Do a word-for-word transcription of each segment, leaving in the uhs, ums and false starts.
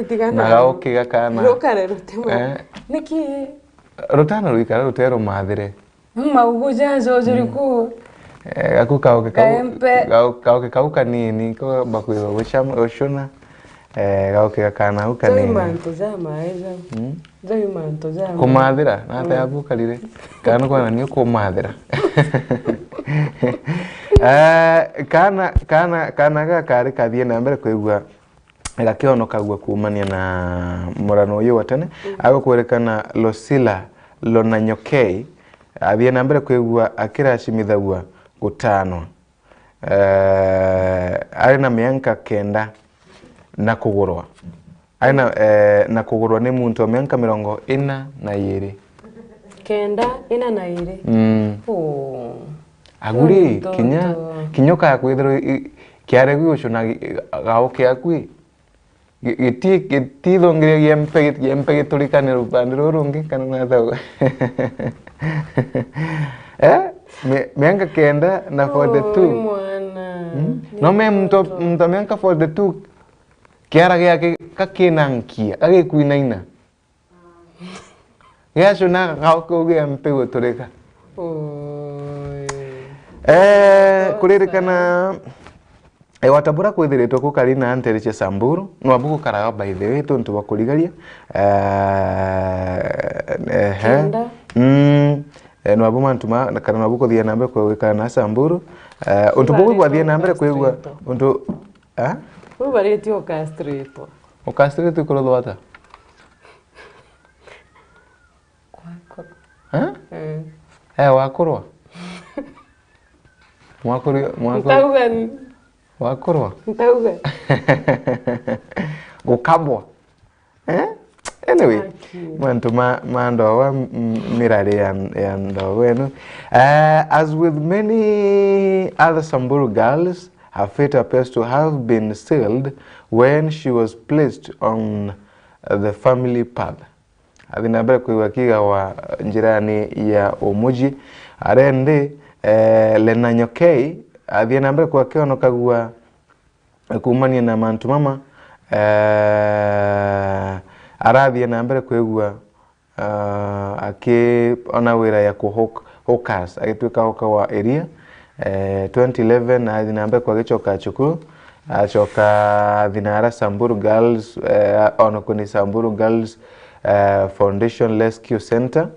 Tigana na gauki gakana. Rukare rutima. Eh. Niki? Rutana ruikara rute rumathire. Maugu ja jojo riku. Eh, gaku kauki kau, Gaempe. Gau-, gauki kau kanini, ko bakwirwa gucam-, gucuna. Eh, gauki gakana au kanini. Mantu ja maega. Mm. Jai mantu ja kumathira, na ata yabu karire. Kana kwana ni kumathira. Eh, kana, kana, kana gakari kathie na mbere kwigua gakionokagua kuumania na murano uyu wa tene, agukwerekana Losila Lonanyokei, athie na mbere kwigua akiracimithagua gutanwa. Eh, ari na mianka kenda na kugurwa. Ari na, eh, na kugurwa ni muntu wa mianka mirongo ina na iiri. Kenda, ina na iiri? Mm. Oh. Aguri, kinya, kinya ukakwithirwa i-, kiaregwi ucuna gi-, gauki aku i, Gi-, giti-, gitithungiriagia mpe, git-, gia mpe giturikane rupande ruru rungi, kana na thau. Eh? Mi-, mianka kenda na forty-two. Oi, mwana. Mm? No me muntu, muntu wa mianka forty-two, kiara giake ka kina nkia, ka gikwinaina. Giacuna gau kau gia mpe guturika. Oi. Eh, kuririkana, eh, wata bura kwithiritwe kukari na ntere cia Samburu, nwabu gukaraga by the way, tontu bwa kurigaria. Eh, ehe. Kenda. Mm, eh, nwabu mantu ma, kana nwabu kuthia na mbere kwikara na Samburu. Eh, untu bubu bwathia na mbere kwigua, untu, eh? Ubaritio ukastritwa. Ukastritwa ikuruthwa ata? Kwakwa. Eh? Eh. Eh, wakurwa? Mwakurwa, mwakurwa. Ntauga ni. Wakurwa? Ntauga. Gukabwa. Eh? Anyway, aki. Mantu ma, ma ndowa, m-, mirari ya, ya ndowa enu. Eh, as with many other Samburu girls, her fate appears to have been sealed when she was placed on the family path. Athi na mbere kwigua akiigagwa njirani ya umuji. Aria indi, eh, Lenanyokei athie na mbere kwigua akionokagua kuumania na mantu mama, eh, arathie na mbere kwigua, eh, akiona wira ya ku hawk-, hawkers, agituika hawker wa iria. Eh, twenty eleven athi na mbere kwa gicoka cukuru, acoka athi na ara Samburu Girls, eh, ono kuni Samburu Girls, eh, Foundation Rescue Center,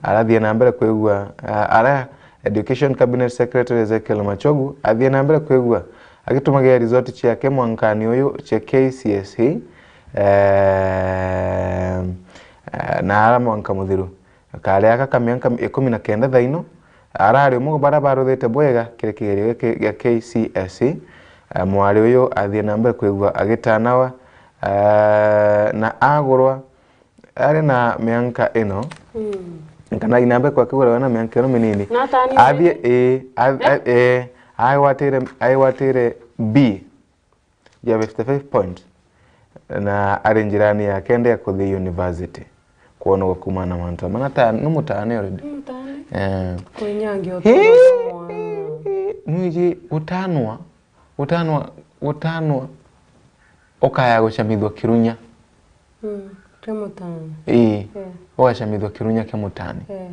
arathie na mbere kwigua, eh, ara Education Cabinet Secretary Ezekiel Machogu athie na mbere kwigua agitumagira result ciake mwankani uyu cia K C S E, eh, eh, na ara mwanka muthiru. Kari aka ka mianka ikumi na kenda thaino, arari umwe baria baruthite bwega kiri kigerio giki gia K C S E. Eh, mwari uyu athie na mbere kwigua agitanawa, eh, na agurwa ari na mianka ino, mm, kana ina mbere kwa kigura na mianka ino minini. Na atani athie, ii, a-, eh? A-, ii, aigwatire, aigwatire B ya fifty-five point, na ari njirani ya kenda ya kuthi university, kwonogwa kuumana na mantu amwe. Na ta, ni mutane already. Mutane. Eh. Kwenyangia. Hii, utugo mwana. Mwiji gutanwa, gutanwa, gutanwa, ukaya gucamithwa kirunya. Mm, kia mutane. Ii. Eh. Ugacamithwa kirunya kia mutane. Eh.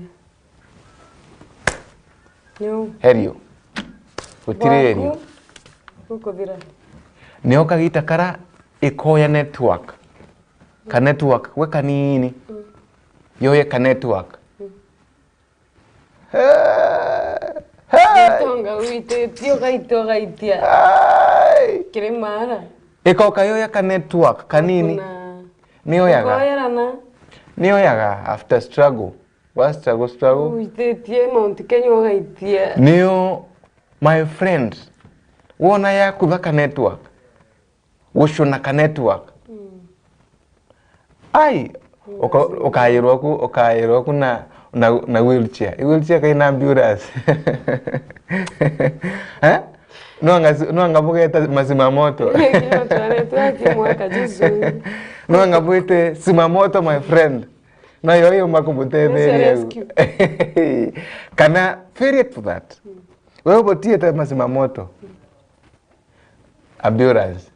Niu. Herio. Gutiri herio. Gukuthira. Nio kagita kara ikoya network. Ka network, gwe kanini. Mm. Yoye ka network. Mm. Hey! Hey! Tonga wititie, ugaitia, ugaitia. Hey! Kiri mara. Ikoka yoya ka network kanini. Kuna. Nioyaga. Ikoyerana. Nioyaga after struggle. Wa struggle, struggle. Wititie Mount Kenya ugaitia. Nio, my friend. Wona yakutha ka network. Gucuna ka network. Mm. Ai, uka-, ukayirwa ku, ukayirwa ku na, na, na wheelchair. I wheelchair kaina ambulance. Eh? Nwanga, nwanga bugeta mazima moto. Kino twaretwa kimwaka Jesu. Nwanga bwite zima moto, my friend. Na yo yuma kumutetheria. Rescue. Kana failure to that. Mm. Wewe botiete mazima moto. Ambulance.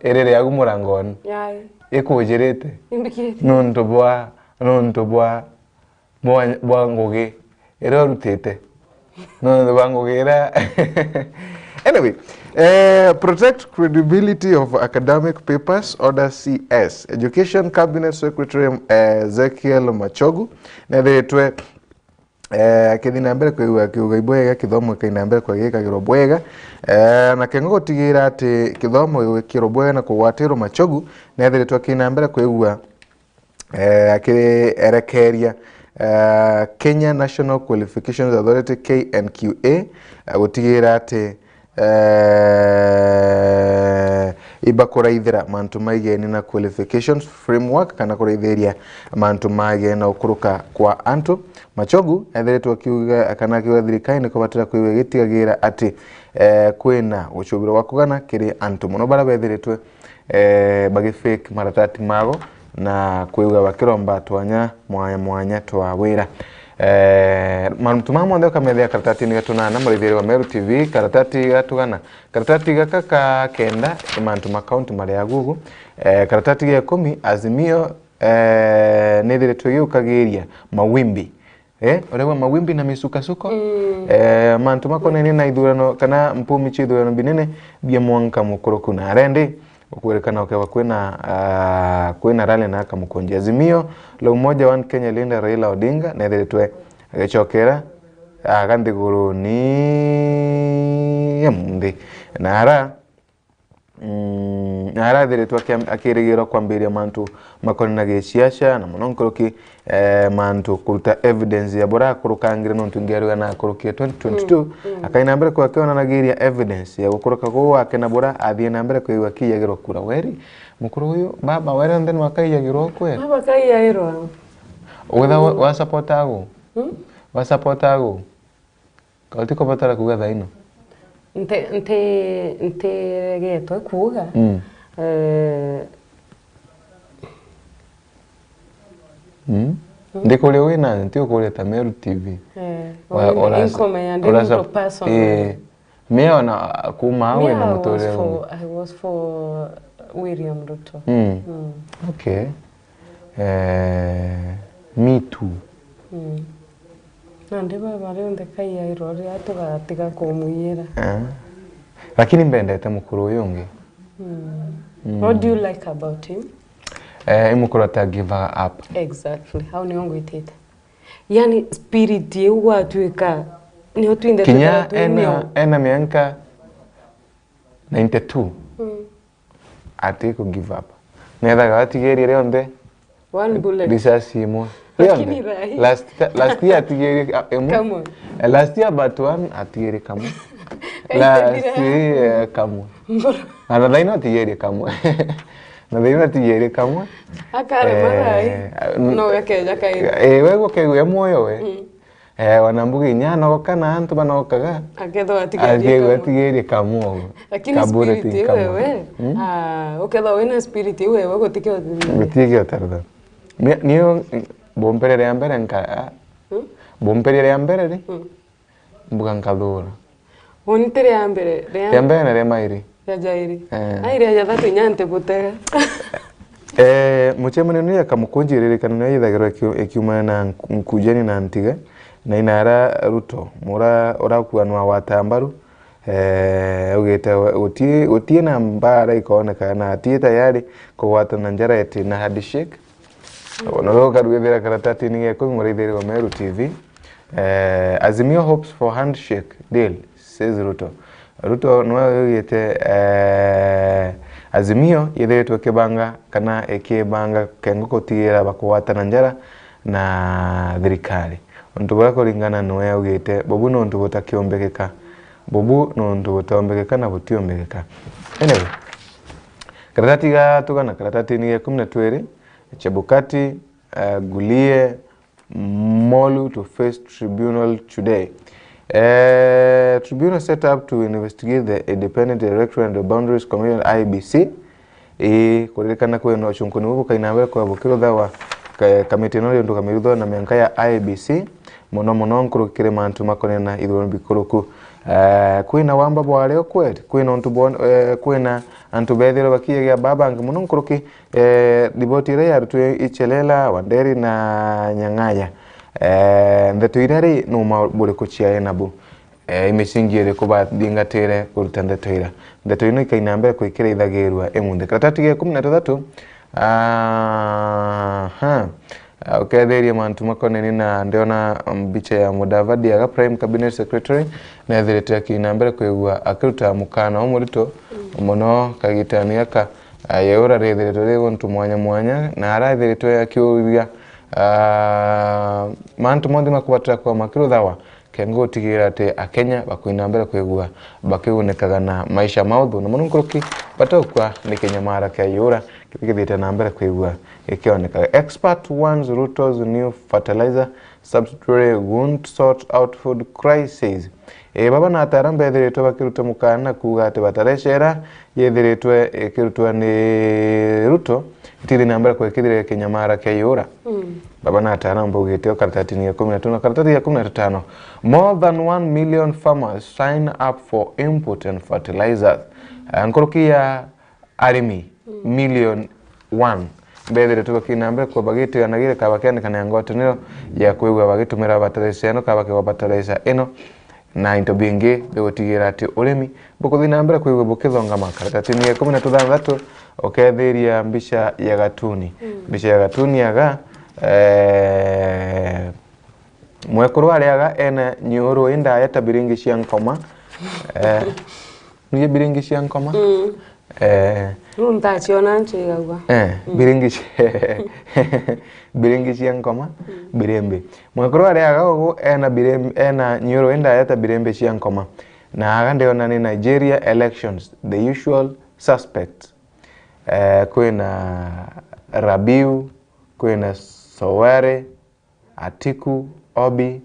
iriri agu murangoni, ai, ikujirite, imbikirite nuntu bwa, nuntu bwa, bwa, bwa ngugi iria urutite. Nuntu bwa ngugi iria. Anyway, eh, protect credibility of academic papers, order C S. Education Cabinet Secretary, eh, Ezekiel Machogu nethiritwe eh, akithi na mbere kwigua kiugai bwega, kithomo kikai na mbere kwa gikagirwo bwega, eh, na kengo gutigira ati kithomo gigwikirwo bwega na kugwatirwo Machogu, nethiritwe aki na mbere kwigua, eh, akierekeria, eh, Kenya National Qualifications Authority, K N Q A, eh, gutigira ati eh, ibakuraithira mantu maigeni na qualifications framework, kana kuraithiria mantu maigeni na gukuruka kwa antu. Machogu ethiritwe akiuga, kana akiuga thirikari ni kubatira kwigua igitigagira ati, eh, kwina gucubirwa gwa kugana kiri antu, mono baria bethiritwe eh, bagifake maratati mabo na kwigua bakiromba twanya mwanya mwanya twa wira. Eh, mantu maya monthe ukamethia karatatini ga tunana, muraithiri wa Meru T V, karatati ga tugana. Karatati gaka ka kenda ni mantu ma kaunti maria gugu. Eh, karatati ga ikumi, Azimio, eh, nithiritwe giukagiria mawimbi. Eh, uregwa mawimbi na misukasuko. Mm. Eh, mantu makonainie na ithurano kana mpumi cia ithurano binene bia mwanka mukuruku. Na arendi ukwerekana ukeba kwina, ah, kwina rally na akamukunji. Azimio la Umoja One Kenya leader Raila Odinga nethiritwe agicokera aga nthiguruni ya munthi. Na ara Mm, na arathiritwe akiam-, akirigirwa kwambiriria mantu makonainie na giciaca, na mono nkuruki, eh, mantu kuruta evidence ya buria akurukangire nontu ngeru ya na akuruki ya twenty twenty-two, mm, mm, akai na mbere kwakionanagiria evidence ya gukuruka kuu gwake na buria athii na mbere kwigua akiiyagirwa kura. Weri, mukuru uyu, baba, weri onthe nwakaiyagirwa kweri? Baba kaiyairwa. Wetha wa, mm, wa support agu? Hmm? Wa support agu? Ka utikubatara kuuga thaa ino? Nti-, nti-, ntiregetwe kuuga. Mm. Eh. Mm. Mm. Ndikuria wina, nti ukuria ta Meru T V. Eh, wa-, ora-, inkomenya ndi ora-, muntu personal. Eh. Mia ona kuma au me wina I was muturire for, I was for William Ruto. Mm. Mm. Okay. Eh, me too. Mm. Nandi baba rionthe kaiyairwa ria tugatiga kumwiyira. Eh. Lakini mbendete mukuru uyu ungi. Mm. Mm. What do you like about him? Eh, i mukuru ata give up. Exactly. Hau nio ngwitite. Yani spirit iu gwatuika nio twinthe kinya twithagirwa twi ena, nio. Ena mianka ninety-two. Mm. Ati ku give up. Nethaga atigerie rionthe. One bullet. Risasi imwe. Lakini rionthe. Rai. Last, last year atigerie, ah, imwe. Kamwe. Eh, last year but one atigerie kamwe. Last year, eh, kamwe. Mbona? Na thaino atigerie kamwe. Na thaino atigerie kamwe. Akarema rai. Eh, n-, no gakeja kairi. Eh, we gukegua moyo we. Mm. Eh, ona mbuga inya anogoka na antu banokaga. Akethwa atigerie kamwe. Akethwa atigerie kamwe ogo. Lakini spirit iu wewe, mm? Ah, ukethwa wina spirit iu wewe, gutikio. Gutikio tarda. Ni, niyo, mm, bompere ria mbere nka, ah, hmm? Bompere ria mbere ri? Hmm. Mbuga nkathura. Uni ti ria mbere, ria mbere na ria mairi. Ria jairi. Eh. Ai, ria jathatu inya nti gutega. Eh, mucemanio ni ya Kamukunji iririkano niyo yithagirwa ikiu-, ikiumana na nku-, nkujani na ntiga, na inara Ruto, mura urakuanwa wata mbaru, eh, augite we, guti-, gutie na mbara ikoneka na atie tayari kugwatana njara eti na handshake. Norio ukarwithira karatatini ga ikumi muraithiri wa Meru T V. Eh, Azimio hopes for handshake deal, says Ruto. Ruto niwe ugite, eh, Azimio yithiritwe ikibanga kana ikibanga kengo gutigira bakugwatana njara na thirikari. Untu buria kuringana niwe augite, bubu ni untu butakiumbikika. Bubu ni untu butaumbikika na butiumbikika. Anyway, karatati ga tugana, karatatini ga ikumi na twiri, Chebukati, eh, Gulie, Molu to face tribunal today. Eh, tribunal set up to investigate the Independent Electoral and Boundaries Commission, I E B C. Ii, kuririkana kwina ucunkuni buu bukai na mbere kwa bukiruthawa ka-, kamiti ino ri untu kamiruthawa na mianka ya I E B C, mono mono nkuruki kiri mantu makonena ithurano bikuruku. Eh, kwina wamba bwario kweri, kwina untu bon-, eh, kwina antu bethirwe bakiyagia babangi mono nkuruki. Eh, riboti iria yarutwe Ichelela, Wanderi na Nyang'aya. Eh, ndeto iria ri, numa buriku ciae nabu? Eh, imisingi iriku bathingatire kuruta ndeto ira? Ndeto ino ikaina mbere kwikira ithagirua imunthi. Karatati ga ikumi na tuthatu, aha. Ah, ukeethiria mantu makoneni na ndiona mbicha ya Mudavadi aga Prime Cabinet Secretary, neethirite akiina mbere kwigua akiruta mukana umurito mono kagitani gaka. Ah, yeura riithiritwe ri guntu mwanya mwanya, na araithiritwe akiuria, ah, mantu monthe makubatira kwa makiruthawa, kenda gutigira ati Akenya bakwina mbere kwigua bakigunikaga na maisha mauthu, na mono nkuruki bataukwa ni kinyamara kia yura kiria githiite na mbere kwigua gikionekaga. Expert warns Ruto's new fertilizer subsidy won't sort out food crisis. E, baba na ataaramu bethiritwe bakiruta mukana kuuga ati batarecera yethiritwe ikirutwa ni Ruto itithi na mbere kwikithira kinyamara kia yura. Mm. Baba na ataaramu baugite o karatatini ya ikumi na tano, karatati ya ikumi na tano, more than one million farmers sign up for input and fertilizers. Eh, nkuruki ya arimi million one bethiritwe bakina mbere kwa bagitiganagira kaba kiandikana ya ngwataniro ya kwigua bagitumira bataresa ino kaba kigwa bataresa ino na into bingi bigutigira ati urimi bukuthi na mbere kwigua bukithongama. Karatatini ya ikumi na tuthantatu, ukethiria mbicha ya gatuni. Mm. Mbicha ya gatuni aga, eh, mwekuru ariaga ena nyuru indaya ta biringi cia nkoma. Eh, nije biringi cia nkoma? Mm. Eh. Riu ntaciona ncigagua. Eh, mm, biringi cia, biringi cia nkoma, mm, birimbi. Mwekuru ariaga ugu ena birim-, ena nyuru indaya ta birimbi cia nkoma. Na aga ndiona ni Nigeria elections, the usual suspects. Eh, kwina Rabiu, kwina Sowore, Atiku, Obi,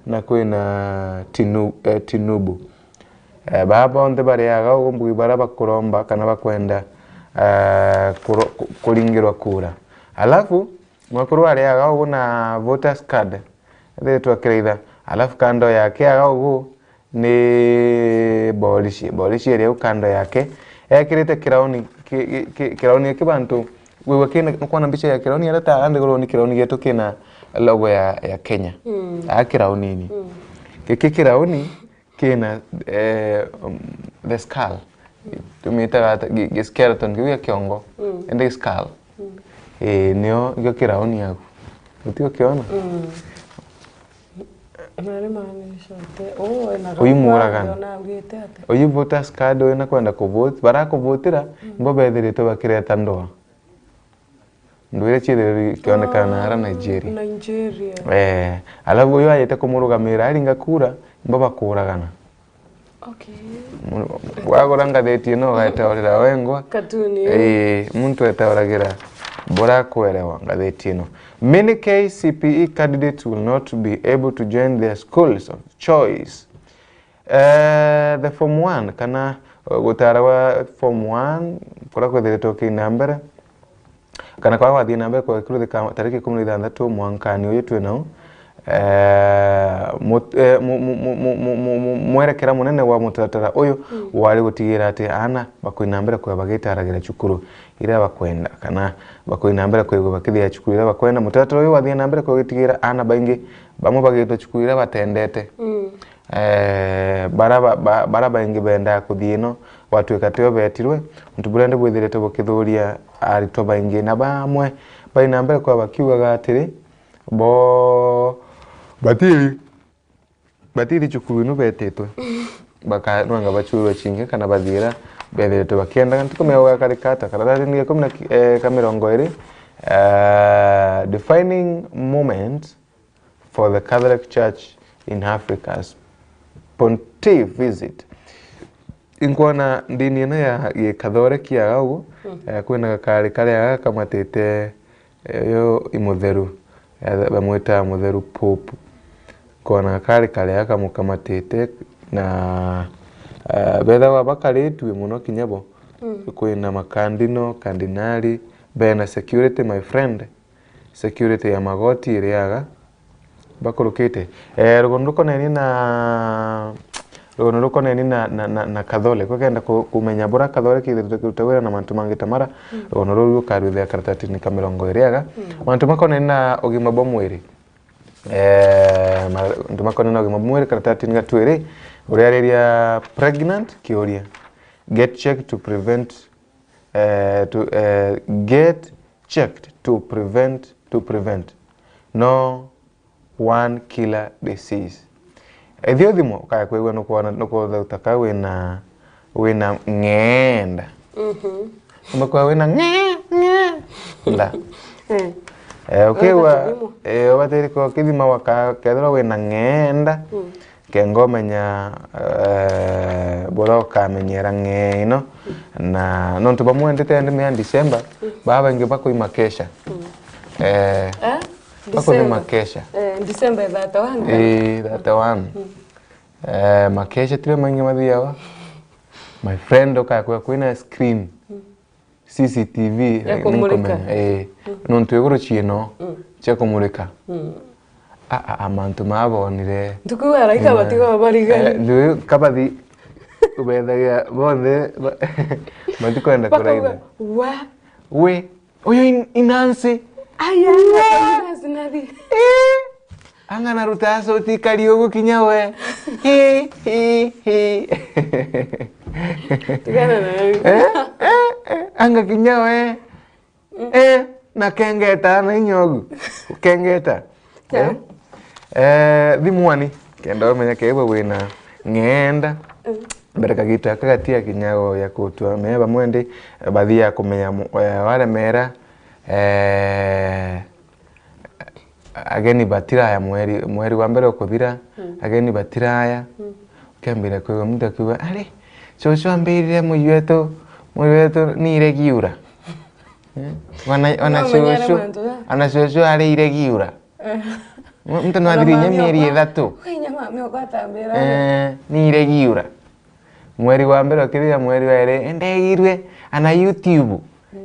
na kwina Tinu-, eh, Tinubu. Eh, baa bonthe bariaga ugu mbugi baria bakuromba kana bakwenda, eh, kuro-, ku-, kuringirwa kura. Alafu, mwekuru ariaga ugu na voters card, ethiritwe akiraitha. Alafu kando yake aga ugu, ni borisi, borisi iria u kando yake, ekirite kirauni, ki-, ki-, ki-, kirauni aki bantu, wigua kina, nukwona mbicha ya kirauni aria ta andi gorwo ni kirauni gietu kina logo ya, ya Kenya. Mm. A kiraunini. Mm. Giki kirauni kina, eh, um, the skull. Tumitaga ata, gi-, gi skeleton kiu ya kiongo. Mm. Indi skull. Mm. Eh, nio, gio kirauni yaku. Utio kiona? Mm. Nari maanisha ati, uu ena uyu muuragani. Ona augite ati. Uyu voters card uyu na kwenda kuvote, barakuvotira, mm, nibo bethiritwe bakireta ndoa. Ndu iria ciithirwe ikionekana ara Nigeria. Nigeria. Eh, alafu uyu ajite kumurugamira aringa kura, nibo bakuuragana. Okay. Mu-, wagura ngathiti ino ugaitaurira wengwa. Katuni. Ii, muntu etauragira buria akwerewa ngathiti ino. Many K C P E candidates will not be able to join their schools of choice. Eh, the form one, kana, eh, gutara gwa form one, kuria kwithiritwe kina mbere, kana kwaa gwathii na mbere kwa gikuruthika tariki ikumi na ithanthatu mwankani uyu twi nau, eh, mut-, eh, mu-, mu-, mwerekera munene wa mutaratara uyu, mm, wari gutigira ati aana bakwina mbere kwa bagitaragira cukuru iria bakwenda, kana bakwina mbere kwigua bakithia cukuru iria bakwenda. Mutaratara uyu wathii na mbere kwa gutigira aana baingi bamwe bagitwa cukuru iria batendete. Mm. Eh, bara ba-, ba-, bara baingi bendaa kuthii ino, gwatuika tio betirwe, untu buria ndi bwithirite bukithuria aritwa baingi, na bamwe bari na mbere kwa bakiugaga atiri, bo batiri, batiri cukuru inu betitwe. Bakanwanga bacuirwe cingi kana bathiira bethiritwe bakiendaga. Ntikumenya gugakarika ata, karatatini ga ikumi na ki-, eh, ka mirongo iri, eh, defining moment for the Catholic Church in Africa's pontificate. Inkwona ndini ino ya Gikathoreki aga ugu, mm, eh, kwina gakari karia gakamatite, eh, uyu i mutheru, eh, bamwitaga mutheru Pope. Kwona gakari karia kamukamatite na, eh, bethawa bakaritue muno kinya bo. Mm. Kwina makandino, kandinari, bena security, my friend. Security ya magoti iriaga bakurukite. Eh, rugundu rukonenie na Rugono rukoneni na, na, na, na kathole, kwe kenda ku-, kumenya bura kathole kithirite kiruta wira na mantu mangi ta mara, rugono ruu rukarwithia karatatini ka mirongo iri aga. Mantu makoneni na ugima bwa mwiri. Eh, mantu makoneni na ugima bwa mwiri, karatatini ga twiri, uriariria pregnant, kiuria. Get checked to prevent, eh, to, eh, get checked to prevent, to prevent. No one killer disease. Ethio thimo, ukaya kwigua nukwona, nukwona ta ka wina, wina ng'enda. Mhm. Umekuwa wina ng'e, ng'e, nda. Eh. Eh, ukiwa, eh, ubatiri kwa kithima waka, kethirwa wina ng'enda. Mm. Kenga umenya, eh, bura ukamenyera ng'ee ino. Na nontu bamwe ndite ndimi ya December, baa baingi bakuima kesha. Eh, bakuima kesha. Eh, December thirty-one. Eh, thirty-one. Eh, makesha tire maingi mathiawa. My friend, ukakwa kwina screen. C C T V, ya kumurika. Ninkumenya, eh, nontu iguru ciino cia kumurika. A, a, a, mantu maa bonire. Ntuku araika batiga bariga. Eh, ndu kabathi ubethagia bonthe ba-, matikwenda kuraitha. Wa. We, uyu in-, inansi. Aya, inansi nathi. Eh. Ang'ana ruta suti kari ugukinya we. Hi, hi, hi. Tigana na wewe. Eh, eh, eh, anga kinya we. Eh, na kengeta na inyogu. Kengeta. Eh? Eh, thimuani. Kenda umenya kegwe wina ng'enda. Mbere kagita kagatia kinya ya kutua. Me bamwe ndi bathia kumenya mu-, eh, waremera. Eh, ageni batiraya mweri, mweri wa mbere ukuthira, ageni batiraya, ukiambira kwigua muntu akiuga, "Ari, cucu ambirire muyu wetu, muyu wetu ni iregiura." Eh, ona, ona cucu, ona cucu ari iregiura. Eh. Muntu no athirinya mieri ithatu. Inya mami ugatambira. Eh, ni iregiura. Mweri wa mbere ukithira mweri wa iri, ndegirwe ana YouTube.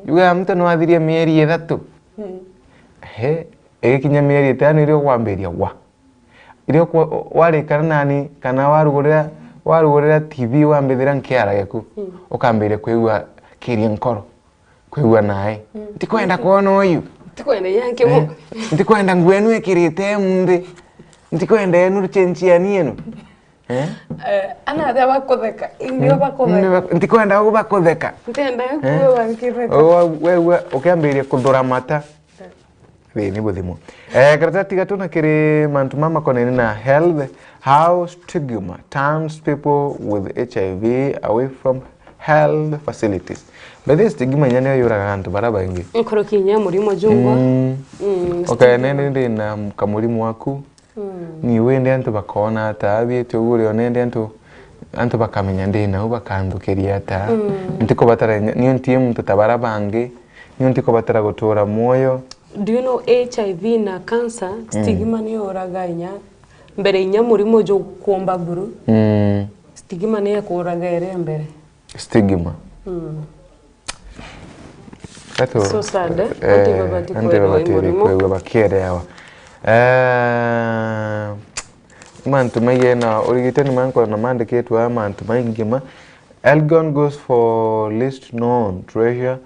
Yuga muntu no athirie mieri ithatu. He, igikinya mieri itano iria ukwambiria gwa. Iria ukwa-, warikana nani, kana warugurira, warugurira T V wambithira nkiara giaku, ukambiria kwigua kiria nkoro, kwigua nae. Ntikwenda kwona uyu. Ntikwenda yanke mo. Ntikwenda nguo enu ikirite munthi. Ntikwenda enu rucenjiani enu. Eh? Eh, ana aria bakutheka, indio bakutheka. Ntikwenda u bakutheka. Ntenda kuwa nkitheka. Wewe ukiambiria kuthura mata. Thini buthimo. Eh, karatati gatuna kiri mantu mama makonene na health, how stigma turns people with H I V away from health facilities. By the way, stigma inya niyo yuraga antu bara baingi. Nkuruki inya murimo jungwa. Mm. Mm, okay, stigma. Nene ndi na kamurimo waku. Ni wende antu bakona ata, abiete uguo rio nende antu, antu bakamenya ndi nau, bakanthukiria ata. Ntikubatara, ni ntie muntu ta bara bangi, ni ntikubatara gutura mwoyo. Do you know H I V na cancer, stigma ni yuraga inya, mbere inya murimo jukuumba buru, stigma ni ikuuraga iri mbere. Stigma. Atu, so sad, eh? Antu babati kwigua bakiereawa. Eh, mantu maigena urigitani mankona mandikitwe aa mantu maingi ma. Elgon goes for least known treasure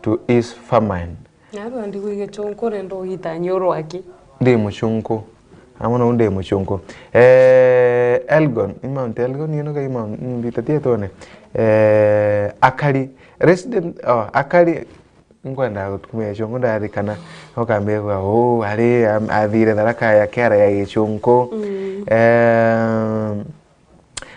to ease famine. Narua ndigwi gichunku nenda ugitanyia urwaki. Ndi muchunku. Amo no ndi muchunku. Eh, Elgon, ni Mount Elgon, you know, kai Mount, mm, mbitatie tuone. Eh, akari, resident, oh, akari, nkwenda gutumia chungu ndarikana, ukambia kwa, oh, ari, am-, athire Tharaka ya kiara ya gichunku. Mm. Eh,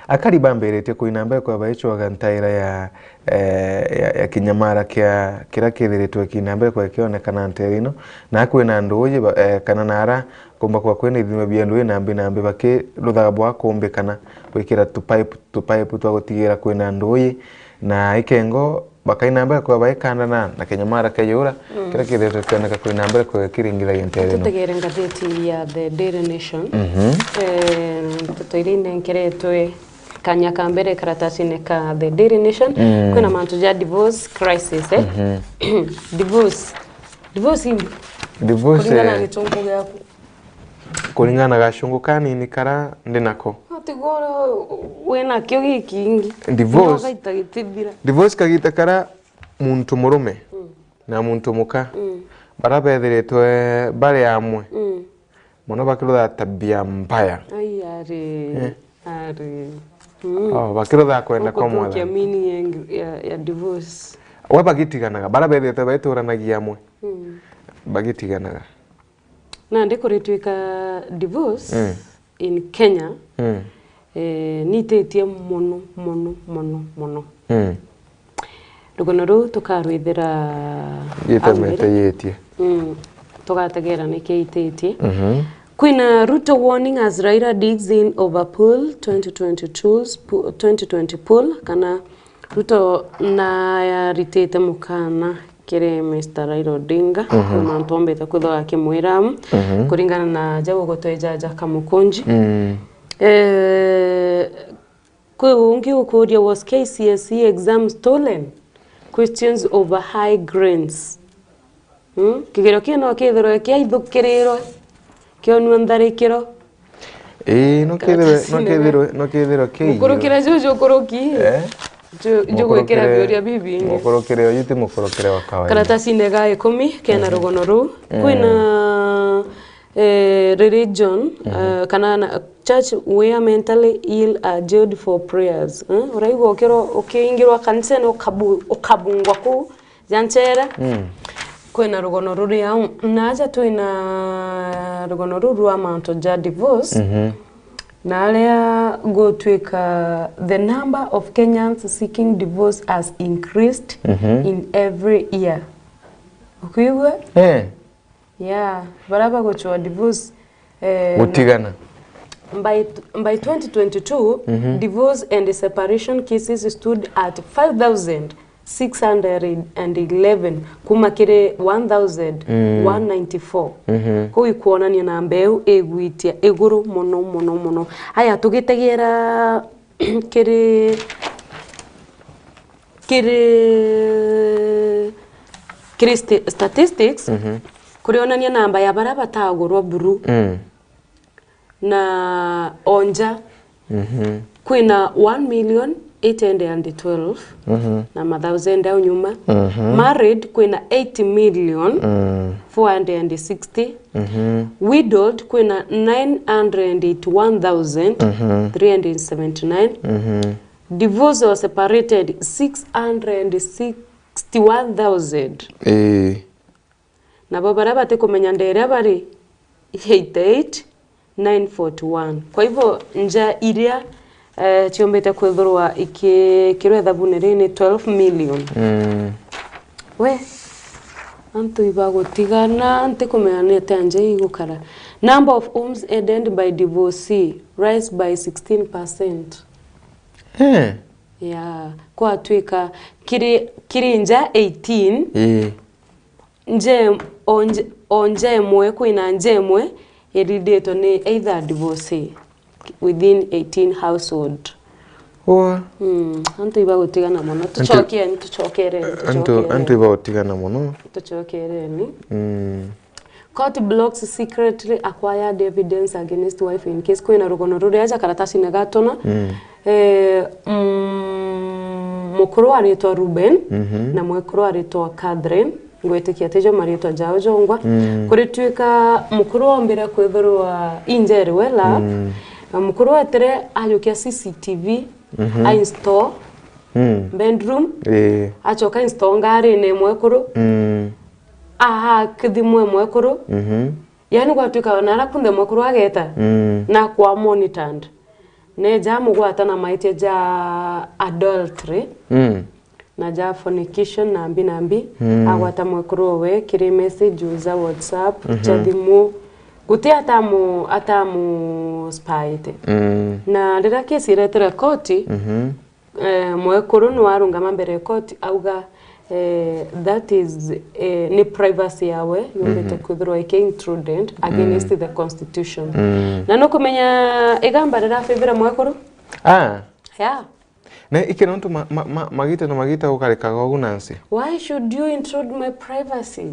Akari bambiritie kuina mbere kwa baicwaga ntaira ya, eh, ya, ya kinyamara kia, kiria kithiritwe kiina mbere kwa kionekana ntere ino, na kwina nduuji ba-, eh, kana nara kumba kwa kwina ithima bia nduuji nambi nambi bakiruthaga bwa kumbi kana gwikira tupipe, tupipe twa gutigira kwina nduuji, na ikengo bakaina mbere kwa baikandana na kinyamara kia yura, mm, kiria kithiritwe kioneka kuina mbere kwa kiringithagia ntere ino. Tutegere ngatheti ya The Daily Nation. Mhm. Eh, nteto iria inenkeretwe kanya ka mbere karatasine ka The Daily Nation, mm, kwina mantu ja divorce crisis, eh? Mhm. Divorce. Divorce imbi? Divorce, kuringana na, eh, gichunku giaku. Kuringana na gachungu kanini kara ndi nako. Tigoro wina kio gikingi. Divorce. Gaita gitithira. Divorce kagita kara muntu murume na muntu muka bara bethiritwe bari amwe mono bakirutha tabia mbaya. Ai ari. Ari. Oh, bakirutha kwenda kwa mwathani. Meaning ya, ya, ya divorce. We bagitiganaga, bara bethiritwe baituranagia amwe bagitiganaga. Nandi kuritwika divorce in Kenya eh, nititie mono mono mono mono. Rugano ruu tukarwithira Gitemete yitie. Tugategera niki ititie. Kwina Ruto warning as Raila digs in over pool twenty twenty tools, pu- twenty twenty pool, kana Ruto nayaritite mukana kiri Mister Raila Odinga kwi mantu ombite kwithwa akimwira kuringana na jau gutweja ja Kamukunji. Eh, kwi ungi ukuria, was K C S E exam stolen? Questions over high grants. Mm? Kigerio kii no kithirwe kiaithukirirwe, kionua ntharikiro. Ii, no kithirwe, no kithirwe, no kithirwe kii. Mukurukire juju ukuruki. Eh? Ju- Jugwikira biuria bibingi. Mukurukire uyu ti mukurukire wa kawaida. Karatasine ga ikumi kena rugono ruu. Kwina eh, religion eh, kana na, church where mentally ill are jailed for prayers. Eh? Uraigua ukiro ukiingirwa kanisene ukabu- ukabungwa kuu ja nchere. Kwina rugono ruri au. Na aja twina rugono ruu rwa mantu ja divorce. Na aria gutwika the number of Kenyans seeking divorce has increased in every year. Ukwigua? Eh. Yeah, baria baguchwa divorce. Eh, gutigana. By, by twenty twenty-two, divorce and separation cases stood at five thousand six hundred and eleven kuma kiri one thousand one ninety-four. Kuu ikwonania namba iu igwitia iguru mono mono mono. Aya, tugitegera kiri kiri sti- statistics kurionania namba ya baria batagurwa buru na onja kwina one million eight hundred and twelve na ma thousand au nyuma. Married kwina eight million four hundred and sixty. Widowed kwina nine hundred eighty-one thousand three hundred seventy-nine. Divorced or separated six hundred sixty-one thousand. Ii. Nabo baria batikumenya nderia bari eighty-eight nine forty-one. Kwa hivyo nja iria eh, ciombite kwithirwa ikikirwa ithabuni rii ni twelve million. Mm. We, antu ibagutigana, ntikumenya ni atia nja igukara. Number of homes ended by divorcee rise by sixteen percent. Eh. Yeah. Kwatwika kiri, kiri nja eighteen, ii, nje, o nje, o nja imwe, kwina nja imwe iriditwe ni either divorcee within eighteen household. Wa. Mm, antu ibagutigana mono. Antu, tucokereni, tucokereni, antu, antu tucokereni. Ibagutigana mono. Tucokereni. Mm. Court blocks secretly acquired evidence against wife in case kwina rugono ruria aja karatasine gatona. Mm. Eh, mm, mukuru aritwa Ruben, mhm, na mwekuru aritwa Catherine. Ngwitikia tijo maritwa jao jongwa. Mm. Kuritwika mukuru ombire kwithirwa injeri wela. Mm. Na mukuru etire ajukia C C T V, mhm, a install, mm, bedroom, ii, acoka install ngarine mwekuru. Mm. Aha, kithimwe mwekuru. Mhm. Yani gwatwika ona ara kunthe mwekuru ageta, mm, na kwa monitored. Neja amugwata na maitia ja adultery, mm, na ja fornication na mbi na mbi, mm, agwata mwekuru owe kiri message za WhatsApp, mhm, ja thimu. Guti atamu, atamu spyite. Mm. Na riria kesi iretere koti, mhm, eh, mwekuru niwarungama mbere ya koti auga, eh, that is, eh, ni privacy yawe yumbite, mhm, kwithirwa iki intruded against, mm, the constitution. Mm. Na nukumenya igamba rirafavira mwekuru? Ah. Yeah. Na iki nontu ma, ma, ma, magita na magita gukarikaga ugu, Nancy. Why should you intrude my privacy?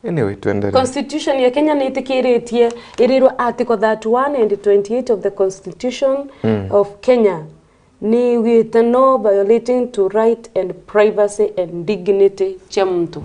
Anyway, tuendelee. Constitution ya Kenya niitikiritie irirwa Article thirty-one and twenty-eight of the Constitution Mm. of Kenya. Ni yugite no violating to right and privacy and dignity cia muntu.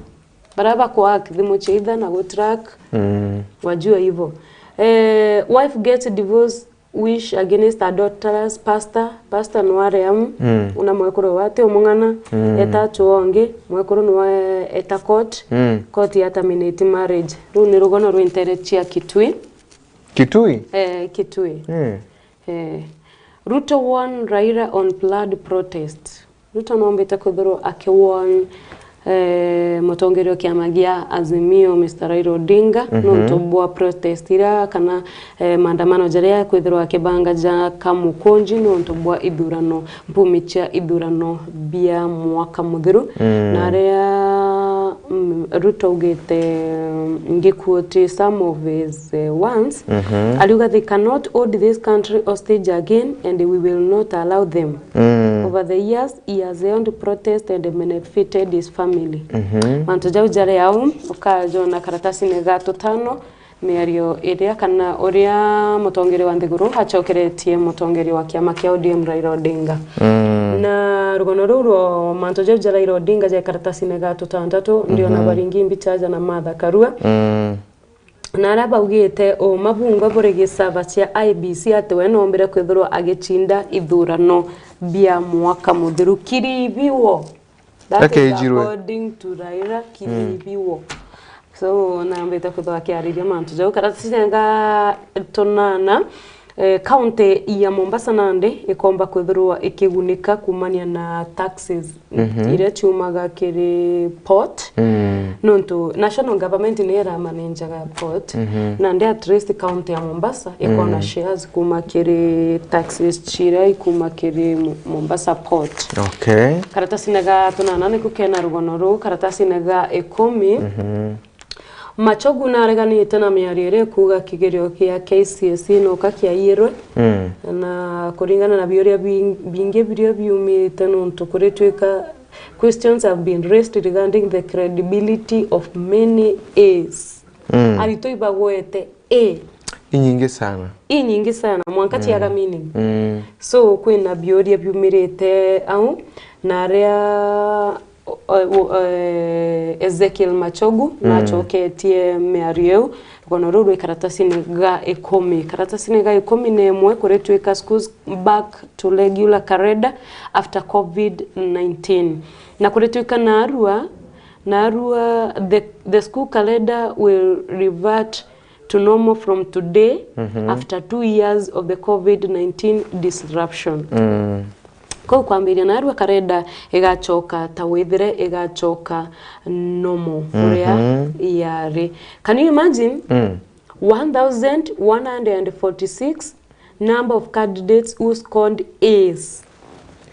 Baria bakwa thimu cia itha na go track, Mm. wajua hivyo. Eh, wife gets divorce wish against adulterous pastor, pastor nware amu, Mm. una mwekuru wate omung'ana, Mm. eta chuo ongi, mwekuru nwa eta court, Mm. court ya terminate marriage. Ruu ni rugono rwintere cia Kitui. Kitui? Eh, Kitui. Mm. Eh. Ruto warn Raila on flood protest. Ruto noombite kwithirwa akiwarn, eh, mutongeria wa kiama gia Azimio, Mister Raila Odinga, Mhm. nontu bwa protest iria kana, eh, maandamano jaria ekwithirwa akibanga ja Kamukunji nontu bwa ithurano, mpumi cia ithurano bia mwaka muthiru. Mm. Na aria, mm, Ruto augite, mm, ngiquote some of his, eh, warns, Mhm. ariuga, "They cannot hold this country hostage again and we will not allow them." Mm. Over the years, he has held protest and benefited his family. Mhm. Mantu jau jari au, ukajona karatasine ga tutano, miario iria kana uria mutongeria wa nthiguru acokeretie mutongeria wa kiama kia O D M Raila Odinga. Mm. Na rugono ruu rwa mantu jau ja Raila Odinga ja karatasine ga tutantatu, ndiona Mhm. baringi mbicha ja na Martha Karua. Mm. Na aria baugite uma bungwa buri gisava cia I E B C ati we noombire kwithirwa agicinda ithurano bia mwaka muthiru kiribiwo. That is Akeijirwe. according to Raila kiribiwo. Mm. So, nambite kwithirwa akiariria mantu jau. Karatasine ga tunana, eh, county ya Mombasa nandi ikomba kwithirwa ikigunika kumania na taxes Mhm. iria ciumaga kiri port. Mm. Nontu national government niyo iramanejaga port, Mhm. na ndi at least county ya Mombasa ikona Mm. shares kuma kiri taxes ciria ikuma kiri Mo-, Mombasa port. Okay. Karatasine ga tunana niku kena rugono ruu, karatasine ga ikumi. Mhm. Machogu nareganite na miario iria ikuuga kigerio kia K C S E noka kiaiyirwe. Mm. Na kuringana na biuria bing-, bingi biria biumite, nontu kuritwika questions have been raised regarding the credibility of many A's. Mm. Aritwa ibagwete A. Inyingi sana. Inyingi sana, mwanka Mm. ciaga meaning. Mm. So, kwina biuria biumirite au, na aria o-, o-, eh, Ezekiel Machogu Mm. nacoketie miario iu, rugono ruu rwi karatasine ga ikumi. Karatasine ga ikumi na imwe, kuritwika schools back to regular calendar after covid nineteen. Na kuritwika narua, narua the, the school calendar will revert to normal from today Mhm. after two years of the covid nineteen disruption. Mm. Kou kwambiria narua karenda igacoka ta withire igacoka normal uria Mhm. yari. Can you imagine? Mm. One thousand one hundred and forty-six number of candidates who scored A's.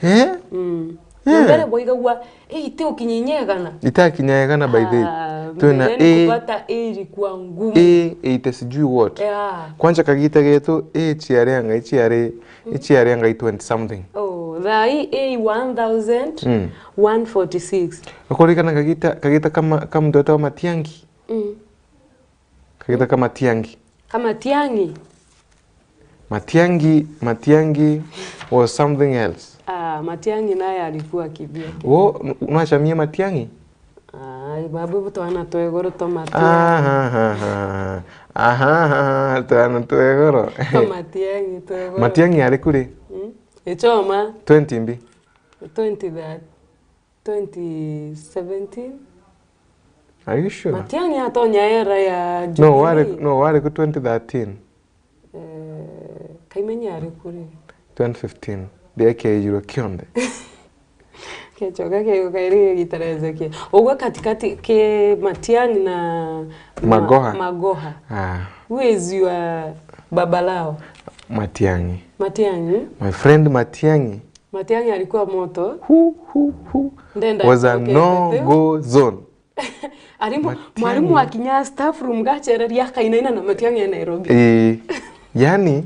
Eh? Mm. Eh. Na mbere bwaigagua, "Ei, iti ukinya inya igana." Itakinya igana by the way. Ah, twina mbere ni A, kupata A ilikuwa ngumu. A eighty sijui what. Yeah. Kwanza kagita getu, A ciari a ngai ciari, Mm. ciari a ngai twenty something. Oh, thaa hii A one thousand one forty-six. Mm. Ukurikana kagita, kagita kama, ka muntu wetagwa Matiangi? Mm. Kagita ka Matiangi. Ka Matiangi? Matiangi, Matiangi was something else. Ah, Matiangi naye alikuwa kivyake. Wo, n-, nwacamie Matiangi? Ai, babu, bu twana twegoro twa Matiangi. Aha, aha, aha. Aha, aha, twana twegoro. Twa Matiangi, twegoro. Matiangi ari kuri? Mm. Ichoma. Twenty mbi? Twenty that. Twenty seventeen. Are you sure? Matiang'i atonya era ya Jubilee. No, wari, no, wari ku twenty thirteen. Eh, Kaimenya ari kuri? Twenty fifteen. Riria kiaijirwe kionthe. Kechoka kiuka iri gitarezekia. Ugwe katikati ki Matiang'i na Ma-, Magoha. Magoha. Ah. Who is your babalao? Matiang'i. Matiang'i? My friend Matiang'i. Matiang'i alikuwa moto. Hu, hu, hu. Ndenda was a no go zone. Arimu, Matiang'i. Mwarimu akinya staff room gachereria akainaina na Matiang'i e Nairobi. Eh, yani,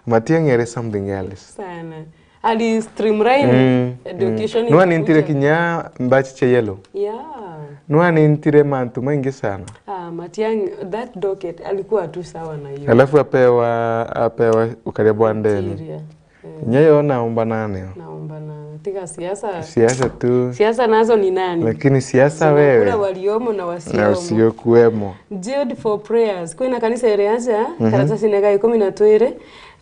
Matiang'i ari something else. Sana. Ali streamline Mm, mm. education. Nwa nintire kinya mbachi cha yellow. Yeah. Nwanintire mantu maingi sana. Ah, Matiang'i, that docket, alikuwa tu sawa na hiyo. Alafu apewa, apewa ukaria bwa ndene. Interior. Eh. Inya yo naomba nayo. Naomba nayo. Tiga siasa. Siasa tu. Siasa nazo ni nani? Lakini siasa wewe. Kuna waliomo na wasiomo. Na usiokuwemo. Yield for prayers. Kwina kanisa iri aja, mhm, karatasine ga ikumi na twiri.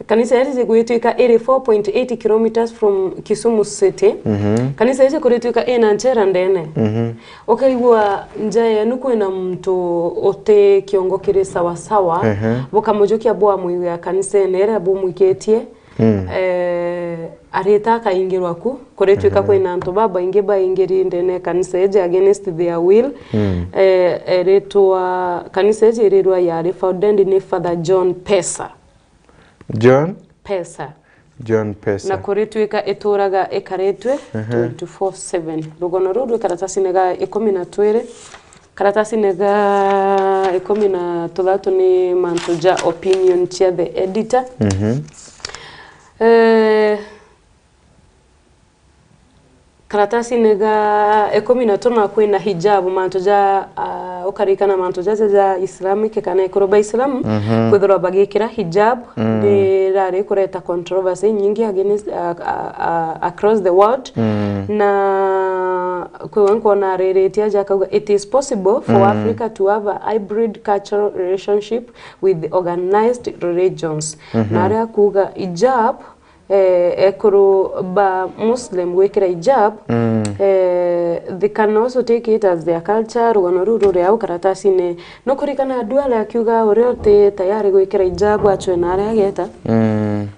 Kanisa iri igwitwika iri four point eight kilometres from Kisumu city. Mhm. Kanisa iji kuritwika ina nchera ndene. Mhm. Ukaigua nja yenu kwina muntu uti kiongo kiri sawasawa, ehe, bukamujukia bwamwiwia kanisene iria bumwikitie. Mm. Eh, arita akaingirwa ku, kuritwika, mhm, kwina antu babaingi baingiri ndene ya kanisa iji against their will. Mm. Eh, eritwa, kanisa iji irirwa yari founded ni Father John Pesa. John? Pesa. John Pesa. Na kuritwika ituraga ikaritwe, mhm, twenty-four seven. Rugono ruu rwi karatasine ga ikumi na twiri. Karatasine ga ikumi na tuthatu ni mantu ja opinion cia the editor. Mhm. Eh, karatasine ga ikumi na tuna kwina hijab, mantu ja, ah, ukarikana mantu jaja ja Islamic kana ekuru ba Islam, mhm, kwithirwa bagikira hijab, mm, ni rari kureta controversy nyingi against, ah, ah, ah, across the world. Mm. Na kwiwe nkwona ariritie aja akauga, "It is possible for, mm, Africa to have a hybrid cultural relationship with organized religions." Mhm. Na aria akuga hijab, eh, ekuru ba Muslim gwikira hijab, mm, eh, they can also take it as their culture, rugano ruu ruri au karatasine. Nukurikana Duale akiuga uria uti tayari gwikira hijab acwe na aria ageta. Mm.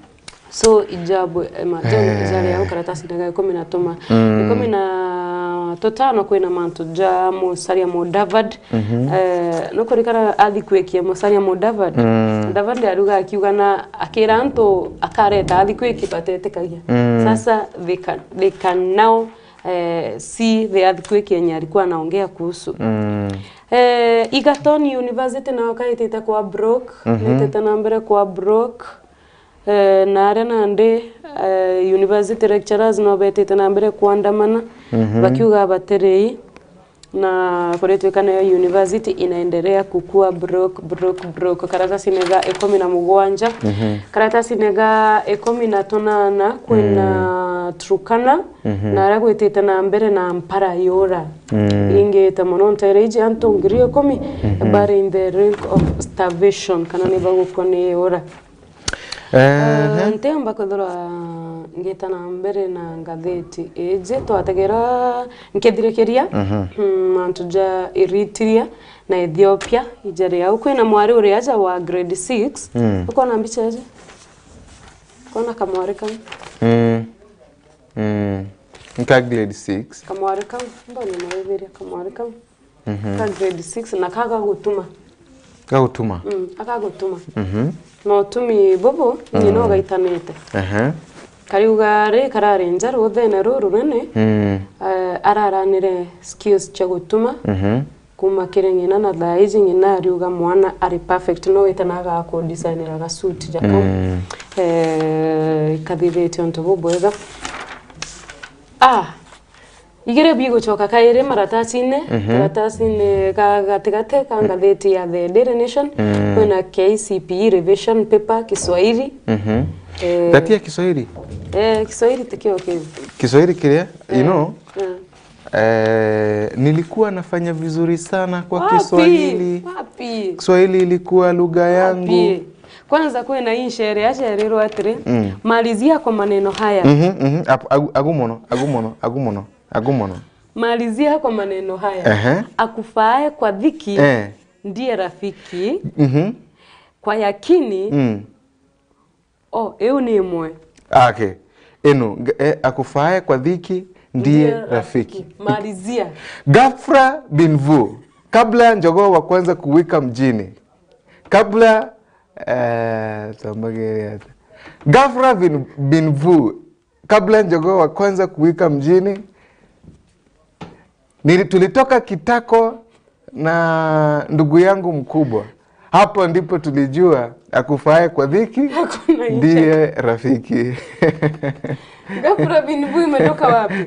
So, hijab, eh, ma-, eh, jari au karatasine ga ikumi na tuma. Mm. Ikumi na tutano kwina mantu ja Musalia Mudavadi. Mhm. Eh, nukurikana athikwikie Musalia Mudavadi. Mm. Mudavadi aruga akiuga na akira antu akareta athikwikie batetikagia. Mm. Sasa they can, they can now, eh, see the earthquake yenye alikuwa anaongea kuhusu. Mm. Eh, Egerton University nao kaitite kwa broke, mhm, itite na mbere kwa broke. Eh, na aria nandi, eh, university lecturers no betite na mbere kuandamana, mhm, bakiuga batirei. Na kuritwika nayo university inaendelea kukua broke, broke, broke. Karatasine ga ikumi na mugwanja. Mhm. Karatasine ga ikumi na tunana kwina, mm, Turkana, mhm, na aria gwitite na mbere na mpara yura. Mm. Ingite mono ntere iji antu ngiri ikumi, mhm, bari in the rank of starvation, kana ni bagukua ni yura. Ehe. Eh, ntiumba kwithirwa ngita na mbere na ngatheti iji, twategera nkithirikiria, mhm, mm, mantu ja Eritrea na Ethiopia, ijari au. Kwina mwari uri aja wa grade six. Mm. Ukona mbicha iji? Ukona kamwari kau? Mm. Mm. Nka grade six. Kamwari kau, mbona naithiria kamwari kau? Mhm. Ka grade six na ka gagutuma. Gagutuma? Mm, akagutuma. Mhm. Na utumi bubu, mm, nyina ugaitanite. Ehe. Kariuga ri karari nja ruthene ruru runene, mm, eh, araranire skills cia gutuma. Mhm. Kuma kiri ng'ina na thaa iji ng'ina ariuga mwana ari perfect, no wite na agakudesignira ga suit jako. Mm. Eh, ikathithitie untu bubwega. Ah, igiri bigucoka kairi maratasine, mhm, karatasine ka gatigati ka ngathiti ya The Daily Nation, mm, kwina K C P E revision paper Kiswahili. Mhm. Eh, gati ya Kiswahili? Eh, Kiswahili tikio kiu. Kiswahili kiria? You, eh, know, eh. Eh, nilikuwa nafanya vizuri sana kwa Kiswahili. Wapi? Kiswahili ilikuwa lugha yangu. Wapi? Kwanza kwina hii nshere yacerirwe atiri, mm, malizia kwa maneno haya. Mhm, mhm. Ap-, agu, agu mono, agu mono, agu mono, agu mono. Malizia kwa maneno haya. Ehe. Akufaae kwa dhiki, eh, ndiye rafiki. Mhm. Kwa yakini, mm. Oh, iu ni imwe. Ah, okay. Ino, ng-, eh, akufaae kwa dhiki, ndiye, ndiye rafiki. Rafiki. Malizia. Ghafla bin vu, kabla njogoo wa kwanza kuwika mjini, kabla, eh, tambagere ata. Ghafla bin, bin vu, kabla njogoo wa kwanza kuwika mjini, nili-, tulitoka kitako na ndugu yangu mkubwa. Hapo ndipo tulijua akufae kwa dhiki ndiye rafiki. Ghafla bin vu imetoka wapi?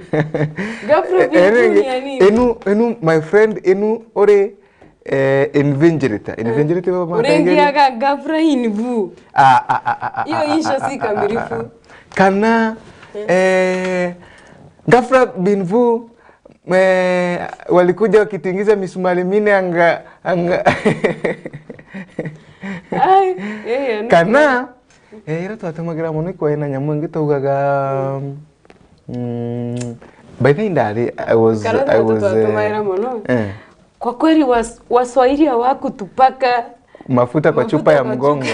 Ghafla bin vu ni ya nini? Enu, enu, my friend, enu uri, eh, invigilator. Invigilator baba, urengiaga ghafla bin vu. Ah, ah, ah, ah, ah, hiyo ah, insha ah, si ah, ah, kamilifu. Ah, ah. Kana, eh, ghafla bin vu, eh, walikuja wakitingiza misumari mine anga, anga. Ai, eh, eh, no. Kana, eh, ira twatumagira mono ikwena nyamu ingi twaugaga, mm, by the way, ndari, I was, kana I was, eh, twatumagira mono. Eh. Kwa kweli was-, Waswahili hawakutupaka mafuta kwa chupa ya mgongo.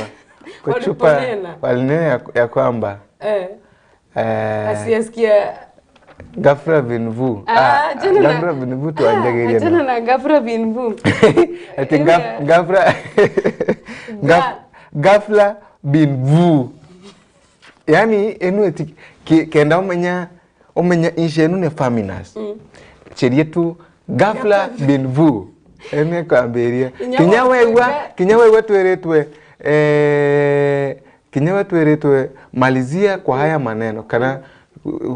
Kwa chupa waliponena. Walinena ya, ya kwamba, eh. Eh, asiasikia. Ghafla bin vu. Ah, ah, achana na, ghafla bin vu tuanjagiria. Achana na ghafla bin vu. Ati ghaf-, ghafla, ghaf-, ghafla bin vu. Yani, enu eti, ki-, kenda umenya, umenya insha enu ni faminas. Mm. Cherie tu ghafla bin vu. Ene kwambiria. Kinya wegwa, kinya wegwa twiritwe, eh, kinya we twiritwe malizia kwa haya maneno, kana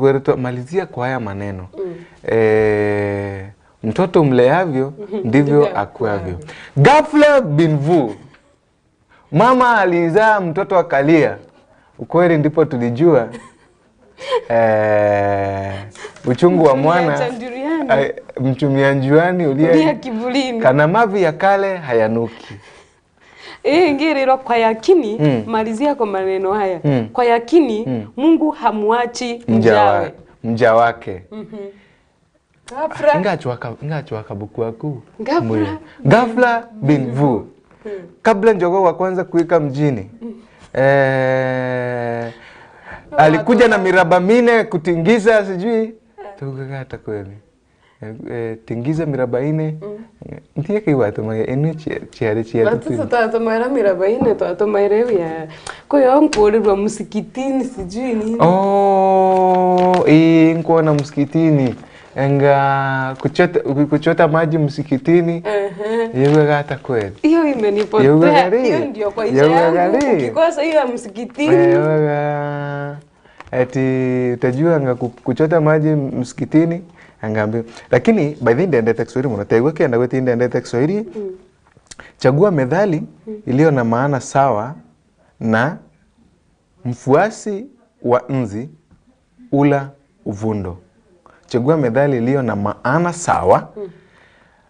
weritwe malizia kwa haya maneno. Mm. Eh, mtoto mleavyo, mhm, ndivyo akuavyo. Ghafla bin vu. Mama alizaa mtoto akalia. Ukweli ndipo tulijua, eh, uchungu wa mwana, mchumia njuani, ai, mchumia njuani ulia, ulia kivulini. Kana mavi ya kale hayanuki. Ii, ngirirwa kwa yakini, mm, malizia kwa maneno haya. Mm. Kwa yakini, mm, Mungu hamwachi mja wa-, mjawe, mja wake. Mhm. Ghafla. Ngachwaka, ngachwaka buku aku. Ghafla. Ghafla bin vu. Hmm. Kabla njogoo wa kwanza kuwika mjini, hmm, eh, alikuja na miraba mine kutingiza sijui. Tugaga hata kweli. Eh, eh, tingiza miraba ine. Hmm. Eh, ntie kiwa tumaga ene chia-, chiari chia. Watu tutatumaira miraba ine, twatumaira iu ya. Kwa hiyo nkuurirwa msikitini sijui nini. Oh, ii, nkuona msikitini. Enga kuchota, kuchota maji msikitini. Ehe. Yeugaga hata kweli? Hiyo imenipotea. Yeugaga ri? Hiyo ndio kwa isha yangu. Yeugaga ri? Ukikosa hiyo ya msikitini. Yeugaga eti utajua anga ku-, kuchota maji msikitini, angaambia. Lakini, by the way, ndendete Kiswahili mono. Tegwe kenda gweti ndendete Kiswahili. Mm. Chagua methali, mm, iliyo na maana sawa na mfuasi wa nzi ula uvundo. Chagua methali iliyo na maana sawa, mm,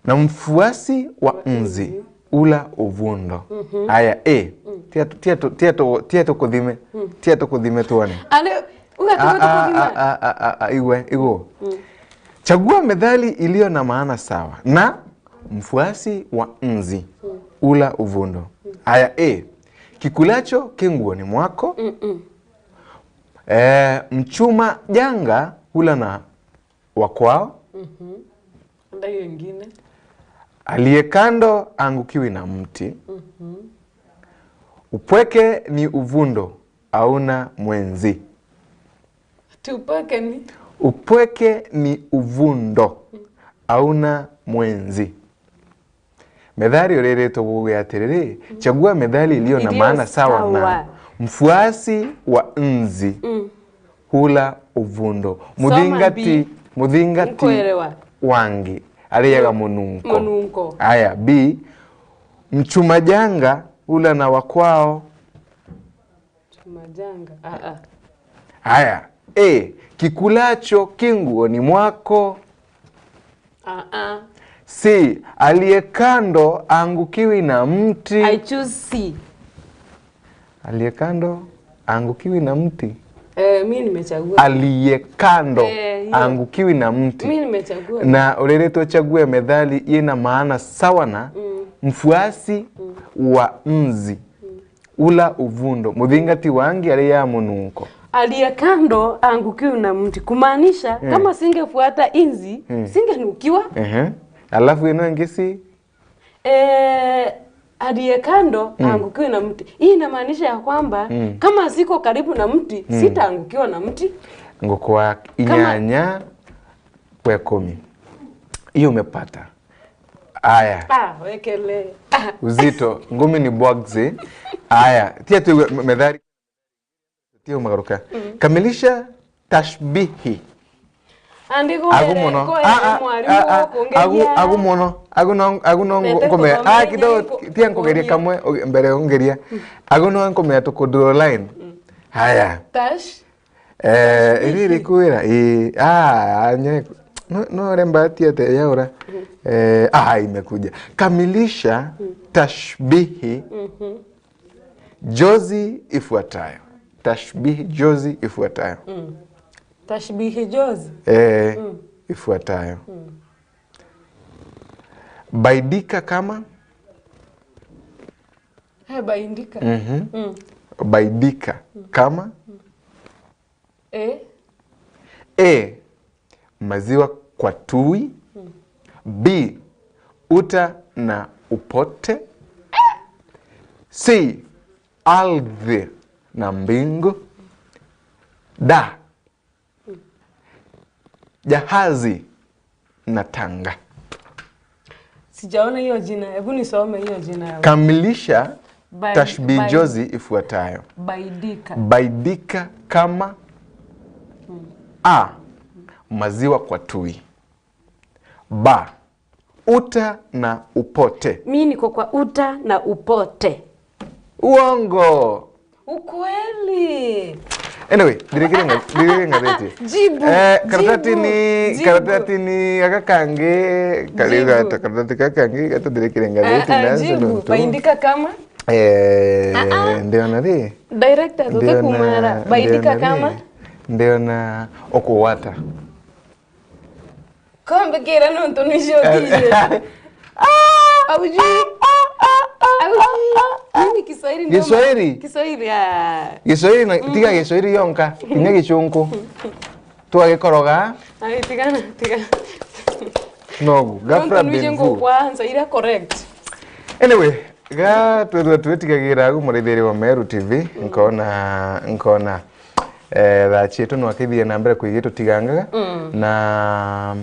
na mfuasi wa nzi ula uvundo. Mhm. Aya, A. Mm. Tia tu-, tia tu-, tia tu-, tia tukuthime. Mm. Tia tukuthime tuone. Ale, uga tukuthime. A, a, a, igwe, igwe. Mm. Chagua methali iliyo na maana sawa na mfuasi wa nzi ula uvundo. Aya, A, kikulacho ki nguoni mwako. Mm-mm. Eh, mchuma janga hula na wa kwao. Mhm. Ndio hiyo ingine. Aliye kando angukiwi na mti. Mhm. Upweke ni uvundo, hauna mwenzi. Ati upweke ni? Upweke ni uvundo, hauna mwenzi. Methali uriritwe buge atiriri, chagua methali iliyo na maana sawa na mfuasi wa nzi, mm, hula uvundo. Soma B. Muthingati, muthingati wangi ariaga mununko. Mununko. Aya, B, mchuma janga hula na wa kwao. Majanga. Ah, ah. Haya. A, kikulacho ki nguoni mwako. Ah, ah. C, aliye kando angukiwi na mti. I choose C. Aliye kando angukiwi na mti. Eh, mi nimechagua. Aliye kando, eh, hiyo, angukiwi na mti. Mi nimechagua. Na uriritwe chague methali yina maana sawa na, mm, mfuasi, mm, wa nzi. Mm. Ula uvundo, muthingati wangi ari ya mununko. Aliye kando angukiwi na mti, kumaanisha, mm, kama singefuata inzi, mm, singenukiwa. Ehe. Alafu ino ingi si? Eh, aliye kando, mm, angukiwi na mti. Hii inamaanisha ya kwamba, mm, kama siko karibu na mti, mm, sitaangukiwa na mti. Ngukwa inyanya kwa ikumi. Hiyo umepata. Aya. Ah, wekele. Uzito, ngumi ni boxi. Aya, tia tu me- methali. Tia umagaruka. Kamilisha tashbihi. Andi Agu muno. Ah, ah, ah, ah, agu, agu muno. Agu no, agu no ngome. Ah, kidogo, tia nkugeria kamwe uge- mbere ungeria. Agu no nkumea tuku draw line. Haya. Tash. Eh, iri rikwira, ii, ah, nye, no, no remba ati ate yaura. Eh, ah, imekuja. Kamilisha tashbihi jozi ifuatayo. Tashbihi jozi ifuatayo. Tashbihi jozi. Eh, ifuatayo. Baidika kama Eh, baindika. Mhm. Baidika kama Eh, A, maziwa kwa tui. B, uta na upote. C, ardhi na mbingu. Da, jahazi na tanga. Sijaona hiyo jina. Hebu nisome hiyo jina. Kamilisha tashbihi jozi ifuatayo. Baidika. Baidika kama A, maziwa kwa tui. Ba, uta na upote. Mi niko kwa uta na upote. Uongo. Ukweli. Anyway, ndirekire nga- ndirekire ngatheti. Jibu. Eh, karatati Jibu. ni Jibu. Karatati ni gaka kangi kari Jibu. Gata karatati kaka kangi gata ndirekire ngatheti Ah, ah, na jibu. nontu. Baindika kama. Eh, Ah, ah. Ndiona ri. Director, tuke kumara. Baindika kama. Ndiona ukuwata. Kombe kira nontu nwicio kije. Aujui. Aujui. Mimi Kiswahili ndio. Kiswahili? Kiswahili, ah. Giswahili na tiga Giswahili yonka, kinya Gichunku. Twagikoroga. Ai, tigana, tigana. Nogu, gafra Nontu nwicio benvu. Kwanza ira correct. Anyway, ga twethwa twitigagira agu murithiri wa Meru T V, nkona nkona eh thaa cietu no akithie na mbere kwigitutigangaga na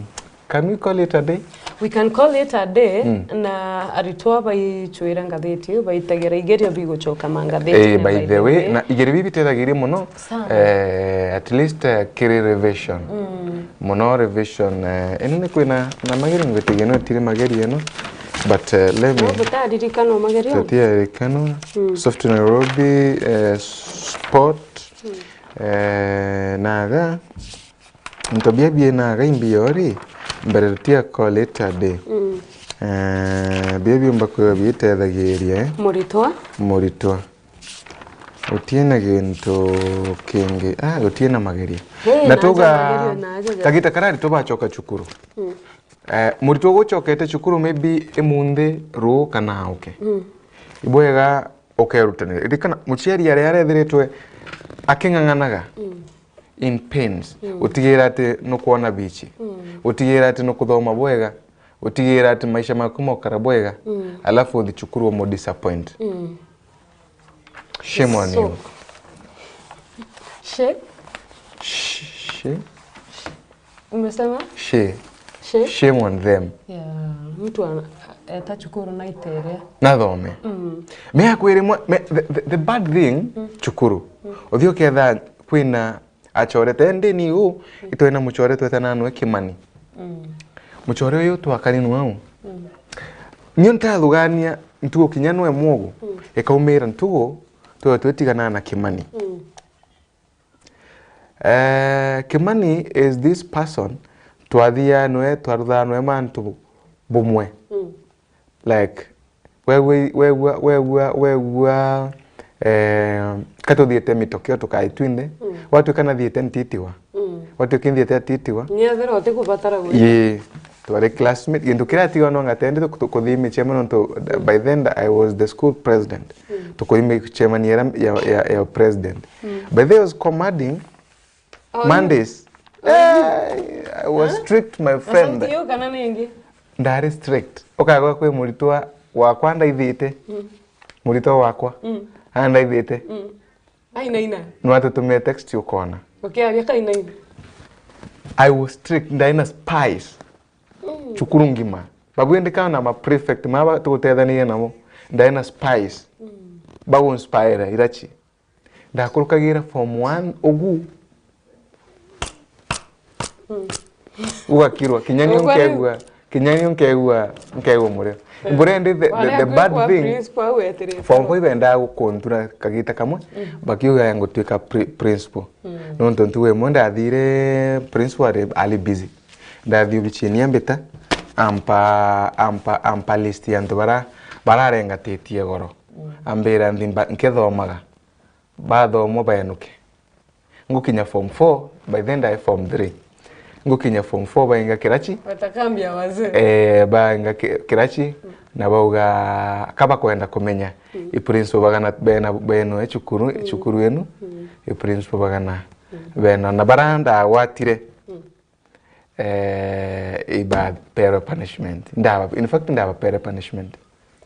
can we call it a day? We can call it a day. Na aritwa baicwira ngatheti iu baitagira igerio bigucoka mangatheti. Eh, by the way, na igerio bibi bitethagiria muno. Sana. Eh, at least eh, kiri revision. Muno revision eh, ino ni kwina na magerio ngwitigia no tiri magerio ino. But eh, let me Gutaririkana magerio. Tatiarikanwa. Soft Nairobi eh, sport eh, naga nto bia bie naga imbio ri mbere tutia call it a day. Eh, bia biumba kwigwa bitethagiria eh, Muritwa. Muritwa. Utie na gintu kingi ah, utie na magerio. Hey, Na tuga magerio, naja, ja. Kagita karari tubacoka cukuru. Eh, muritwa gucokete cukuru maybe imunthi ruu kana auke. Ibwega ukerutanira. Ririkana muciari aria arethiritwe aking'ang'anaga in pains. Utigira ati nukwona bichi. Utigira ati nukuthoma bwega. Utigira ati maisha maku mokara bwega. Alafu uthi cukuru umu disappoint. Shame on you. She? Sh- She? Umesema? She. She? Shame on them. Yeah, mtu ana- eta cukuru na iteria. Nathome. Me akwire mwa- me, the, the, the bad thing cukuru. Uthi uketha kwina achorete ndini u itwena muchore twetana nwe Kimani. Muchore uyu twakari nwe u. Nio ntathugania ntugo kinya nwe mwogu ikaumira ntugo twe twetigana na Kimani. Eh, Kimani is this person twathia nwe twarutha nwe mantu bumwe. Like wegua wegua wegua wegua eh, katuthiite mitokeo tukai twinthe. Watwika nathiite ntitiwa. Watwika nthiite atitiwa. Niethera utikubatara gwe. Ye twari classmate gintu kiria atiga no ngatende tukuthi michema nontu by then I was the school president. Tukuthi michema ni era ya, ya, ya president. By the way, I was commanding Mondays. Eh, I was strict, my friend. Asante, yo kana ningi. Ndari strict. Ukagwa kwi muritwa wakwa ndaithite. Muritwa wakwa. Andaithite. Ainaina. Nwatutumire text ukona. Ukiaria kainaina. I was strict, ndaina spies. Cukuru ngima. Babwendeka na ma prefect maba tugutethanirie nabo. Ndae na spies. Bagu inspire irachi. Ndakurukagira form one ugu. Ugakirwa, kinya ni Ugwa ni- nkegua, kinya ni nkegua, nkegua murio. Mbure ndi the, the, Wale the bad kwa thing, principal au weterete. Form four ibendaa gukuntura kagita kamwe, bakiuga ya ngutwika pri-, principal. Nontu ntugu imwe ndathire principal ari, ari busy. Ndathi obichini ya mbita, ampa, ampa, ampa list ya antu bara, bararengatitie goro. Ambira nthi mba-, nkethomaga. Bathomwa baenuke. Ngukinya form four, by then ndae form three. Ngukinya form four bainga kirachi. Watakambia wazee. Eh, bainga ki-, kirachi, na bauga, ka bakwenda kumenya, i principal bagana bena, beno e cukuru, e cukuru enu, i principal bagana beno. Na bara ndagwatire, eh, ibaperwe punishment. Ndaba, in fact, ndabapere punishment.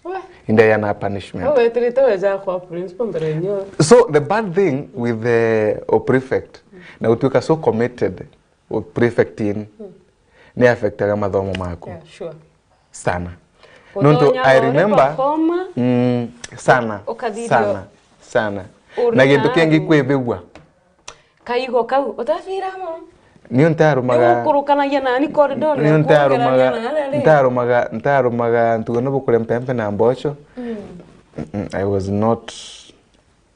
We. Indeana punishment. Wewe wetirite weja kwa principal mbere nyo. So the bad thing with the, o prefect, na gutuika so committed o prefect in, ni affectaga mathomo maku. Yeah, sure. Sana. Nontu Utonya I uri remember, performer, mm, sana, ukathithio sana, sana. Uri Na gintu kingi nawe. Kwibigua. Kaigo kau, utabira mo? Niu ntarumaga. Niu ukurukanagia nani corridor, Niu ntarumaga, na riri. Ntarumaga, ntarumaga ntugo no bukure mpempe na mbocho. Mm. Mm-mm, I was not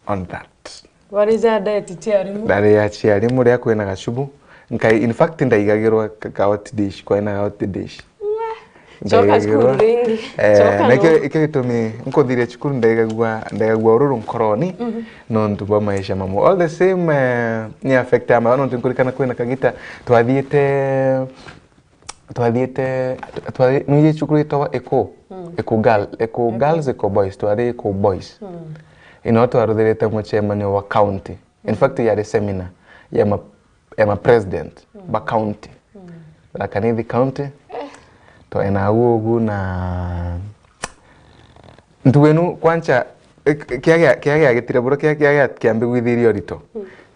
on that. Wari ja diet cia arimu? Ndari ya cia arimu ria kwina gacubu. Nkai, in fact, ndaigagirwa ka, ka hot dish, kwaina ka hot dish. Choka cukuru ringi. Eh, Choka na ikio, no. Ikio gitumi nkuthirie cukuru ndaigagua, ndaigagua ururu nkoroni, nontu bwa maisha mamu. All the same, eh, ni affect ama, nontu nkurikana kwina kagita, twathiite, twathiite, twathi-, nwiye cukuru itagwa Eku, Eku Girl, Eku Girls, Eku Boys, twari Eku Boys. Ino twaruthirite mucemanio wa county. In fact, yari seminar ya ma-, ya ma president ba county. Tharaka Nithi County. Twae na agu ugu na ntugu inu kwancha, eh, kia, kia, kia giatire buru, kia, kia, kia, kiambigwithirie urito.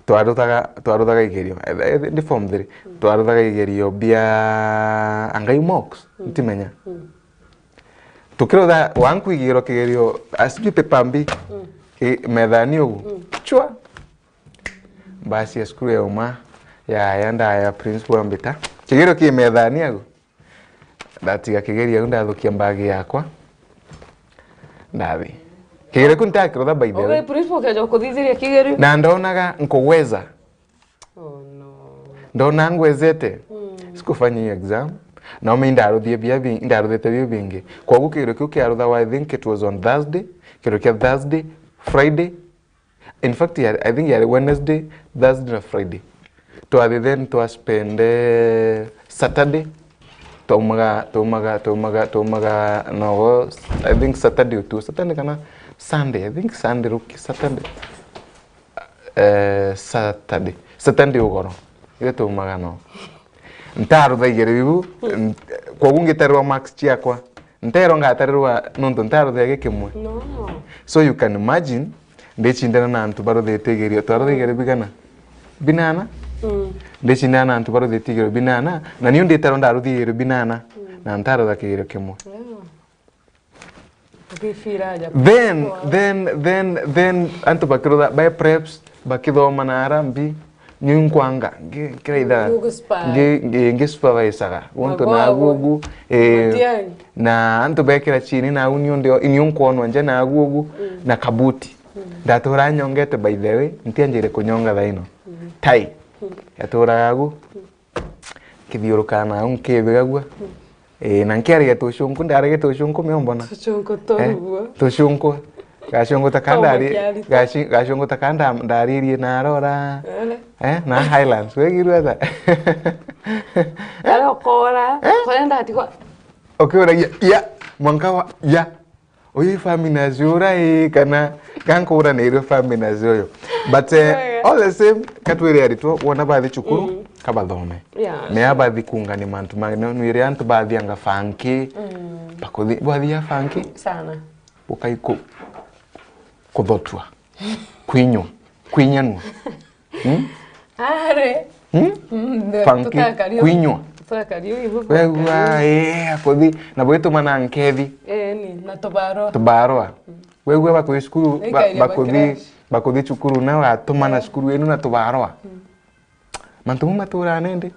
Twaruthaga, twaruthaga igerio. Eh, eh, ndi form three. Twaruthaga igerio bia angai mocks, ntimenya. Tukirutha, wankwigirwa kigerio, a, sijui paper mbi, ki-, methani ugu. Chwa. Mbasi ya cukuru yauma, yaya ndaya principal ambita. Kigerio ki methani agu. Ndatiga kigerio au ndathukia mbagi yakwa. Ndathi. Kigerio ku ntakirutha by the way. Okay, principal keja kuthithiria kigerio. Na ndonaga nkugweza. Oh no. Ndona ngwezete. Sikufanya hiyo exam. Na ome indaruthie bia bi-, indaruthite bio bingi. Koguo kigerio kiu kiaruthagwa, I think it was on Thursday. Kigerio kia Thursday, Friday, In fact, yari, I think yari Wednesday, Thursday na Friday. Twathi then twaspende Saturday. Twaumaga, twaumaga, twaumaga, twaumaga nogo, I think Saturday utuku. Saturday kana Sunday, I think Sunday ruki, Saturday. Eh, Saturday. Saturday ugoro. Iria twaumaga no. Ntarutha igerio biu, n-, koguo ngiterwa marks ciakwa. Nterwa ngatarirwa nontu ntarutha igi kimwe. No. So you can imagine, ndicindana na antu baruthite igerio, twarutha igerio bigana? Binana? Mm. Ndicindana na antu baruthite igerio binana, na niu nditarwa ndaruthia igerio binana, na ntarutha kigerio kimwe. Yeah. Ukifira aja Then, kuchukua. Then, then, then, antu bakirutha, by preps, bakithoma na arambi, niu nkwanga, ngi-, nkiraitha, Ugu spy. Ngi-, ngi-, ngisupervisaga. Guntu Magogo. Nagu ugu, eh, Matiang'i. Na antu bekira chini, nagu niu ndio, niu nkwonwa nja nagu ugu, na kabuti. Ndatura nyongete, by the way, ntianjire kunyonga thaino. Tai. Yaturaga agu. Nkithiuruka nau nkibigagua. Ii, na nkiaragia tucunku, ndaragia tucunku, miombona? Tucunku twa Eh, ruo. Tucunku. Gacunku ta ka Toma ndari-, kiari. Gaci-, gacunku ta ka nda-, ndaririe na arora. Ere. Eh, na Highlands. Wegirwe ata? Kare ukora, Eh? Kare ndatigwa. Ukiuragia, ya, mwanka wa, ya. Uyu i Faminas ura ii, kana gankuranirwe Faminas uyu. But, eh, Wega. All the same, katwire aritwo, wona bathi cukuru, kabathome. Yeah, Mea sure. Bathi kungani mantu mangi. No, nwire antu bathianga fanki, bakuthi-, bwathia fanki, Sana. Ukai ku-, kuthotua, kwinywa, kwinyanwa. Hmm? Are. Hmm? Mm, the Funky, tutakari o-, kwinywa. Twakari uu ibu. Wegua, twakari. Ee, akuthi, na bwituma na nkethi. Ee, ni, na tubarua. Tubarua. Mm. Wegua bakuthi cukuru, ba-, Ikaire ba bakuthi, crash. Bakuthi cukuru, nawe atuma na, ee, cukuru inu na tubarua. Mm. Mantu mau maturaa nindi?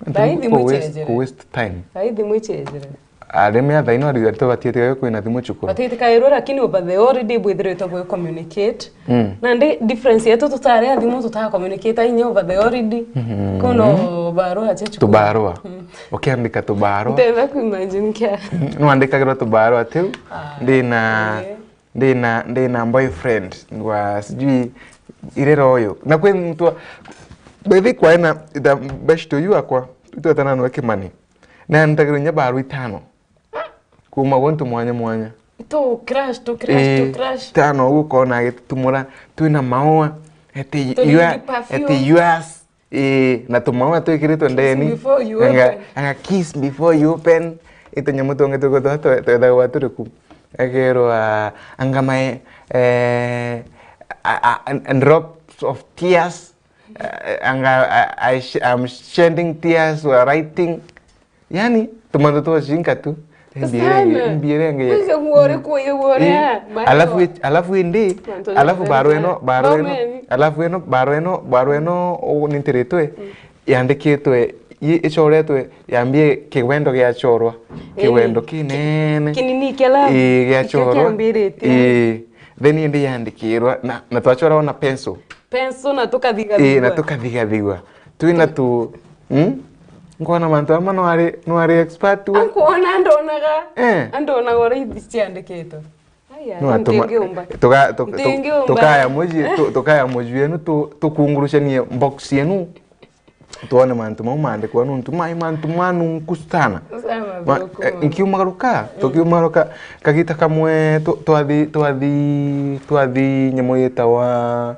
Mantu mau. Thaithi ku waste, mwichejere. Ku waste time. Thaithi mwichejere. Arimi a thaino ari, ari tubatiite kwina thimu cukuru. Batiite kairwe, lakini over the already bwithiritwe bwi communicate. Mm. Nandi difference yetu tutari a thimu tuta communicate inya over the already. Mm. Kuno barua ache cukuru. Tubarua. Mm. Ukiandika tubarua. Ntenda ku imagine kia. Mm, nwandikagirwa tubarua tiu. Ah, ndina, eh. Ndina, ndina boyfriend wa sijui irira uyu. Na kwi mtu wa-, by the way, kwaina the best to you akwa. Itwetana nwe Kimani. Na nitagirwe inya barua itano. Kuma guntu mwanya mwanya. Tu crush, tu crush, eh, tu crush. Tano uguo ukona agitutumura, twina maua, eti. Turi you are, perfume. Eti yours. Ii, na tumaua twikiritwe ndeni. Before you anga, open. Anga kiss before you open. Itunyamu tungi tuku twa twe-, twethagwa turi ku. Akerwa, anga my, eh, a, a, and, and drops of tears. Eh, anga, I, I sh-, I'm shedding tears while writing. Yani, tumantu twa cinka tu. Sana. Mbiere, mbiere nge. Wige guore ku, wige guore. Eh, alafu, alafu indi, alafu barua ino, barua ino, alafu ino, barua ino, barua ino, u-, nintiritwe, mm, yandikitwe, i-, icoretwe, yambie kiwendo giachorwa. Ii. Kiwendo kinene. Kinini kia love. Ii, giachorwa. Kiambiritie. Ii. Then indi yandikirwa, na, na twachoragwa na pencil. Pencil na tukathigathigwa. Ii, na tukathigathigwa. Twina tu, mm? Nkona mantu ama no ari, no ari expert we. Ankona andonaga. Eh. Andonaga uria ithi ciandikitwe. Aya, no atuma, ntingiumba. Tuka-, tuka-, ntingiumba. Tukaya muji, tu-, tukaya muji enu tu-, tukungurucanie box yenu. Twone mantu mau maandikwa nuntu mai mantu manunku sana. Sana. Ma-, eh, nkiumagaruka, mm, tukiumagaruka kagita kamwe tu-, twathi, twathi, twathi nyamu yitawa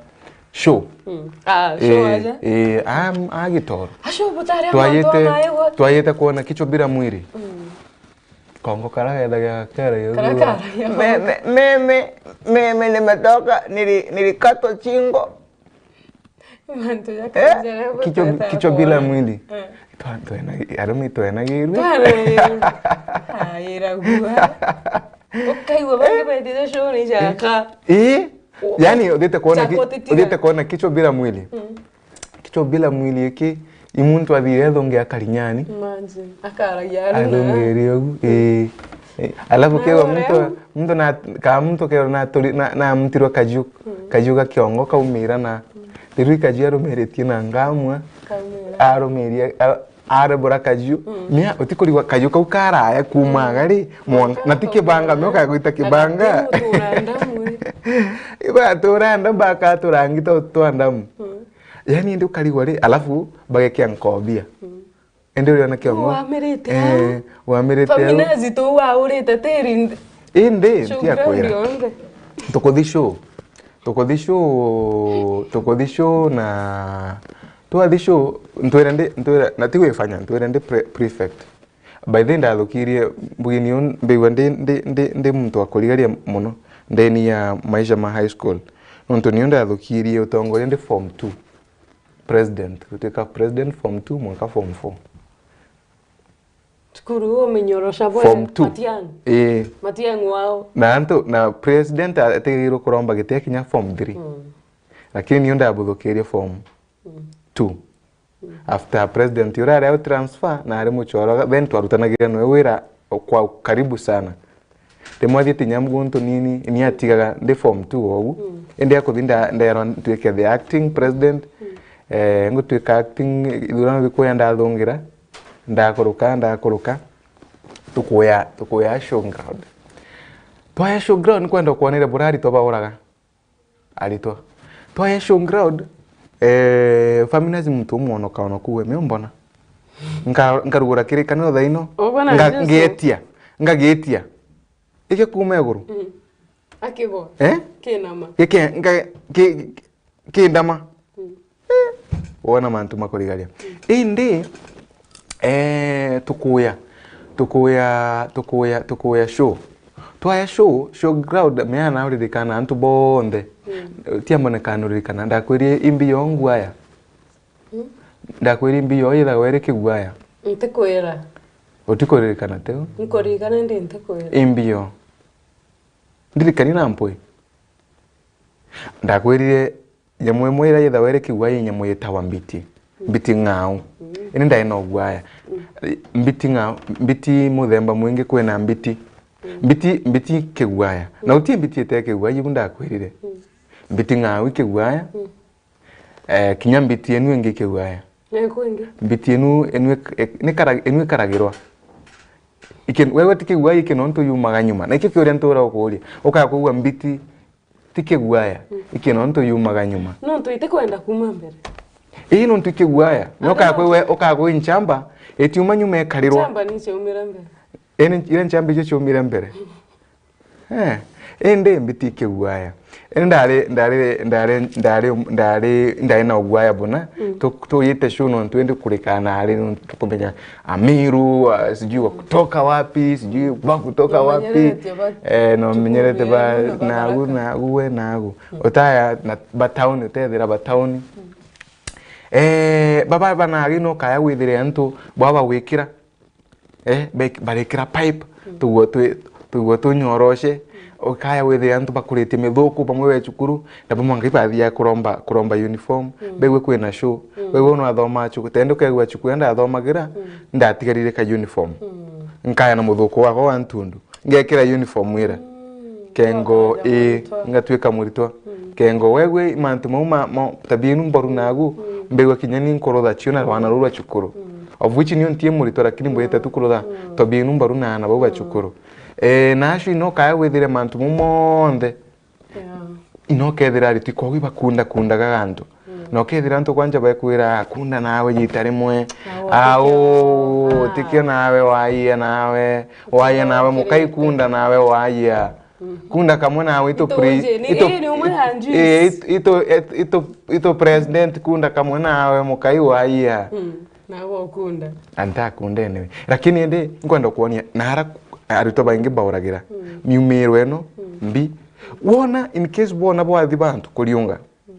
show. Mm. Ah, show. Eh, aja? Eh, am-, a Gitoro. A show butari. Twayite, twayite kwona Kichwa Bila Mwili. Mm. Kongo kara gethagia kera. Kara kara. Meme, meme, meme nimetoka, nili-, nilikatwa shingo. Mantu ja. Eh? Kichwa, Kichwa Bila Mwili. Eh. Twa-, twena-, arumi twenagirwe. Twenagirwe. Ah, iragua. Ukaigua bangi betire show ni jaka. Eh? Yani, uthite kuona ki-, uthite kuona Kichwa Bila Mwili. Mm. Kichwa Bila Mwili iki, i muntu athire athunge akarinyani. Imagine. Akaragia athungiria ugu. Eh. Eh. Alafu kewa muntu, muntu na, ka muntu kewa na turi, na, na mtirwa kaju, mm, kaju ga kiongo kaumira na, mm, riu kaju arumiritie na ngamwa. Kaumira. Arumiria, a-, arebora kaju. Mm. Mia, utikurigwa kaju kau karaya kumaga ri, mwanka, na ti kibanga, mio kagwita kibanga. Ibatura ndamu, bakaturangi twa, twa ndamu. Mm. Yani, indi ukarigwa ri, alafu bagekia nkobia. Mm. Indi uriona kiongo. Wamirite. Eh, wamirite. Faminazi tu waurite tiri. Indi, ntia kwira. Tukuthi show. Tukuthi show, tukuthi show na twathi show, ntwire ndi, ntwire, na ti gwifanya, ntwire ndi pre-, prefect. By the way, ndathukirie, mbugi niu mbigua ndi, ndi, ndi, ndi muntu wa kurigaria muno ndeni ya maisha ma high school. Nontu niu ndathukirie utongoria ndi form two. President, gutuika president form two mwanka form four. Cukuru umenyorosha bwe. Form two. Matiang'i. Ii. Matiang'i wao. Na antu, na president atigirwe kuromba giti akinya form three. Mm. Lakini niu ndabuthukirie form, mm, two. Mm. After president uria ari au transfer, na ari muchoro, then twarutanagira nawe wira kwa karibu sana. Rimwe athiite inya muntu nini, ni atigaga ndi form two ogu. Mm. Indi akuthi nda-, nderwa ntuike the acting president. Mm. Eh, ngutuika acting, ithurano bikuya ndathungira, ndakuruka, ndakuruka. Tukuya, tukuya showground. Twaya showground, kwenda kwonere buria aritwa bauraga. Aritwa. Twaya showground, eh, Faminazi muntu umwonoka ono kuwe, mio mbona. Nka-, nkarugura kirikaniro thaino. Ubona nga-, Jesu? Ngetia, ngagitia. Ike kuma iguru. Mm. Akigwa. Eh? Kinama. Gike-, nga-, ki-, kindama. Mm. Eh, wona mantu makurigaria. Mm. Indi, eh, tukuya, tukuya, tukuya, tukuya show. Twaya show, showground, miana uririkana antu bonthe. Mm. Tiambonekana uririkana. Ndakwirie imbi yo nguaya. Mm. Ndakwirie imbi yo yithagwa iri kiguaya. Ntikwira. Utikuririkana teu? Nkuririkana indi ntikwira. Imbio. Ndirikani na mpwi. Ndakwirire nyamu imwe iria yithawa iri kigwaya, i nyamu yitawa mbiti. Mbiti ng'au. Mm. Ini ndai na ugwaya. Mm. Mbiti ng'au, mbiti muthemba mwingi, kwina mbiti. Mm. Mbiti, mbiti kigwaya. Na uti mbiti ite kigwaya, ibu ndakwirire. Mm. Mbiti ng'au i kigwaya. Mm. Eh, kinya mbiti enu ingi kigwaya. Neku ingi? Mbiti enu, enu ik-, ik-, ni kara-, enu ikaragirwa. Iki-, wewe ti kigwaya iki nontu yumaga nyuma. Na ikio kiuria ntura ukuuria. Ukaya kwigua mbiti ti kigwaya. Mm. Iki nontu yumaga nyuma. Nontu itikwenda kuma mbere. Ii nontu ikigwaya. No ukaya kwigua, ukaya kwigua nchamba, itiuma nyuma ikarirwa. Nchamba ni ciaumire mbere. Ii ni, ira nchamba icio ciaumire mbere. Eh, indi mbiti ikigwaya. Indi ndari, ndari, ndari, ndari, ndari, ndari na ugwaya buna. Mm. Tu-, tuyite show nontu indi kurikana ari nontu tukumenya Amiru, ah, sijui wa kutoka wapi, sijui wa kutoka wapi. Nomenyerete ba-, eh, nomenyerete ba-, tukumenyerete na nagu, na nagu, we nagu. Mm. Utaya na ba town, utethira ba town. Mm. Eh, baba banagi no kaya withire antu baba gwikira. Eh, bek-, barikira pipe, mm, tuguo twi, tuguo tunyoroshe, mm, ukaya withire antu bakuritie mithuku bamwe be cukuru, na bamwe ngai bathiaga kuromba, kuromba uniform, mm, begwe kwina show, mm, begwe no athoma cukuru, tende ukegua cukuru enda athomagira, mm, ndatigarire ka uniform. Mm. Nkaya na muthuku wakwa wa ntundu, ngekira uniform ira. Mm. Kengo, ii, ngatuika muritwa. Mm. Kengo, wegwe mantu mau ma, ma, tabia inu mboru nagu, mm, mbigua kinya ni nkurutha cio na rwana ruru rwa cukuru. Mm. Of which nio ntie muritwa, lakini mbwite tu kurutha, mm, tabia inu mboru na ana bau ba, mm, cukuru. Eh, na acio ino kaya withire mantu mau monthe. Yeah. Ino kethira aritwi kogu ibakunda kundaga gantu. Mm. Na ukethira antu kwanja bekwira, "Kunda nawe giita rimwe." Au, au, utikio, ah, utikio nawe waia nawe, waia nawe mukai kunda nawe waia. Mhm. Kunda kamwe nawe itu pre-, itu, eh, itu, itu, itu, itu president kunda kamwe nawe mukai waia. Mm. Nawe ukunda. Antakunda anyway. Lakini indi nkwenda kuonia nara aritwa baingi bauragira. Mm. Miumiro ino, mm, mbi. Wona, in case bona bwathi bantu kuriunga. Mm.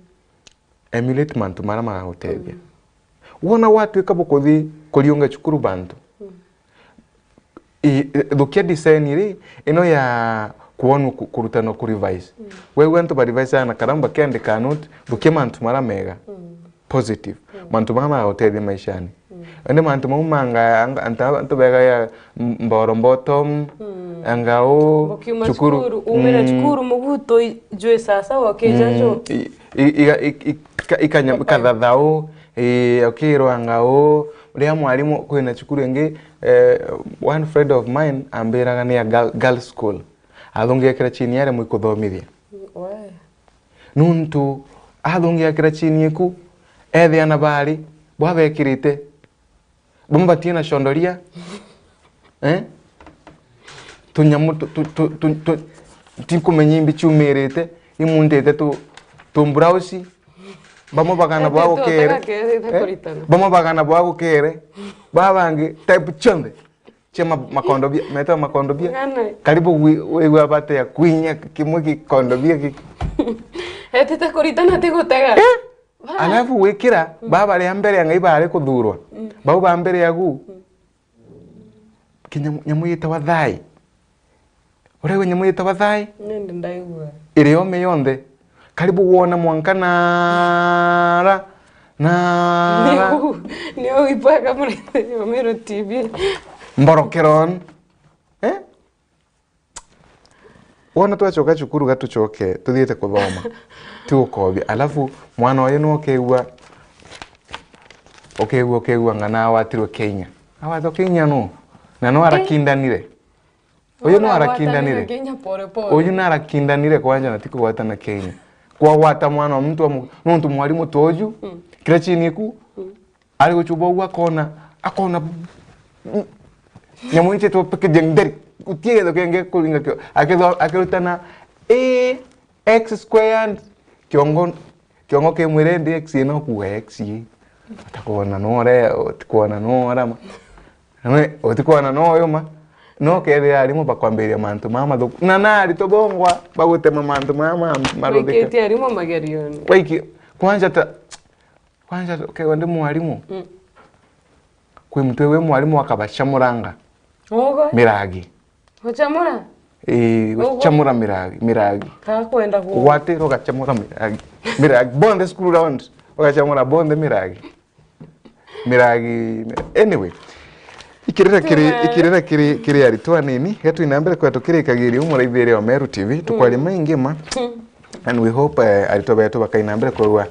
Emulate mantu mara magagutethia. Mm. Wona watuika bukuthi kuriunga cukuru bantu. Mm. I, i, thukia design iri, ino ya kwonwa ku-, kurutanwa ku revise. Mm. Wewe antu ba revise na karamba kiandika note, thukia mantu mara mega. Mm. Positive. Mm. Mantu mara magagutethia maishani. Mm. Indi mantu mau manga, anga-, anta-, antu bega ya m-, mboro bottom, mm, angao, ukiuma cukuru, cukuru, umire, mm, cukuru muguto i-, jwe sasa, wakija, mm, jo. I-, i-, iga-, i-, i-, ka-, ikanya-, ikanya. Kathathau, i-, ukirwa ngao, uria mwarimu kwina cukuru ingi, eh, one friend of mine ambiraga ni a girl, girl school. Athungi ekira chini yare mwikuthomithia. Mm, we. Nuntu athungi akira chini iku, ethi ana bari, bwabekirite. Bamwe batina condoria. Eh? Tunyamu tu, tu, tu, tu, tu, tinkumenya imbi ciumirite, imundite tu, tu blouse. Bamwe bagana bwa gukere. Eh? Bamwe bagana bwa gukere. Babangi type cionthe. Cia ma-, makondobia, metawa makondobia. Ng'ana. Karibu wi-, wigua bate ya kwinya kimwe gikondobia gi- Etite kuritana ti gutega. Eh? Ba- Alafu wikira, mm, baba ria mbere ya ngai bari kuthurwa. Mm. Bau ba mbere yagu. Mm. Kinya nyamu yitawa thai. Uregwa nyamu yitawa thai? Nindi ndaigua. Iri ome yonthe. Karibu wona mwanka nara, nara. Niu, niu ipaka murete Omero T V. Mborokeron. Eh? Wona twacoka cukuru ga tucoke, tuthiite kuthoma. Ti gukobia. Alafu, mwana uyu nu ukigua, ukigua, ukigua ng'a nawatirwe Kenya. Awatwa Kenya nu? Na nu arakindanire. Uyu nu arakindanire. Kenya pole pole. Uyu nu arakindanire kwanja na ti kugwatana Kenya. Kwagwata mwana wa muntu wa mu-, nontu mwarimu ta uju, mm, kira chini iku, mm, ari guchuba ugu akona, akona, mm, nyamu inchitwe packaging nderi. Guti githo kingi kuringa kio. Akitho-, akirutana A X squared, kiongo Kiongo ki mwiri ndi X ino kuuga X ii. Atakwona nu ure, utikwona nu ura ma. Nwe, utikwona nu uyu ma. No kethira arimu bakwambiria mantu maa mathuku. Na, na aritwa bongwa bagutema mantu maa ma-, maruthika. Wikitie arimu magerioni. Waiki-, kwanja ta, kwanja ta, ukegwa ndi mwarimu. Mm. Kwi muntu wi mwarimu akabacamuranga. Ugo? Miragi. Gucamura? Ii, ugo, gucamura miragi, miragi. Kakwenda ku- Gwatira ugacamura miragi. Miragi. Bonthe school round. Ugacamura bonthe miragi. Miragi. Anyway. Ikirira kiri, ikirira kiri, kiri aritwa anini. Gatwina mbere kwetu kirikagiria umuraithiria wa Meru T V. Tukwari maingi ma. And we hope, eh, aritwa betu bakaina mbere kwigua,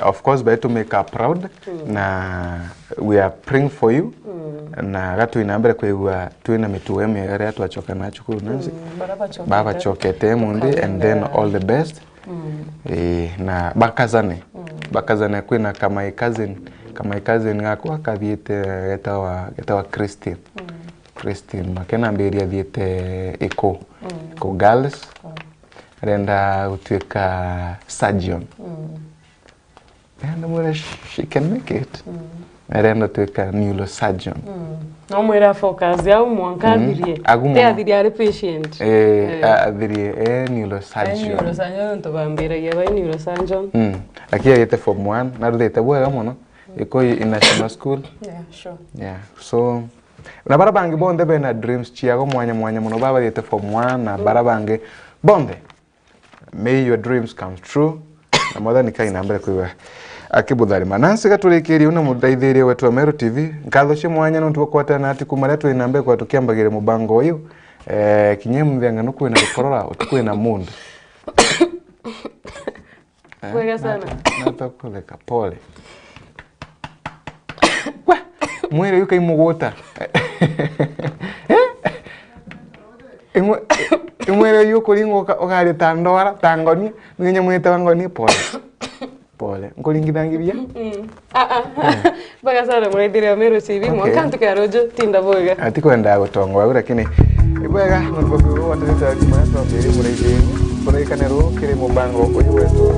of course, betu make her proud, na we are praying for you, na gatwina mbere kwigua twina mitugo miega riria twacoka na cukuru, nansi. Bara bacokete. Bara bacokete mundi, and then all the best. Eh, na bakazane. Bakazane, kwina ka my cousin, ka my cousin gakwa kathiite getawa, getawa Christine. Christine, makenambiria athiite Iku, Iku Girls. Arenda gutuika surgeon. Arenda mwira she can make it. Arenda tuika neurosurgeon. No mwira focus au mwanka athirie. Agu mono. Te athirie ari patient. Eh, a-, athirie, eh, neurosurgeon. Neurosurgeon, nontu bambiragia bai neurosurgeon. Lakini agiite form one, naruthite bwega mono. Iku i-, i National School. Yeah, sure. Yeah. So, na bara bangi bonthe bena dreams ciago mwanya mwanya mono, baba bathiite form one, na bara bangi bonthe, may your dreams come true. Na Mwathani kaina mbere kwigua akibutharima. Nansi gaturikirie una muthaithirie wetu wa Meru T V. Nkatho cia mwanya nontu bwa kwatana nati kuma riria twina mbere kwa tukiambagiria mubango uyu. Eh, kinya muthenga nukwina gukorora, utukwina mood. Eh, bwega sana. Nata-, natakutheka, pole. We, mwiri uyu kai muguta. Eh? Imwe-, imwiri uyu ukuringwa uka-, ukaria ta ndwara, ta ngoni, nginya mwitawa ngoni, pole. Pole. Nkuringithangithia? Mm. Ah, ah. Eh. Bwega sana, muraithiria wa Meru T V, okay, mwanka ntuku ya ruju, tinda bwega. Atikwenda gutongoa u, lakini ibwega, nontu bwa kwigua watarite arimwe twambiri muraithini. Kurikane ru kiri mubango uyu wetu.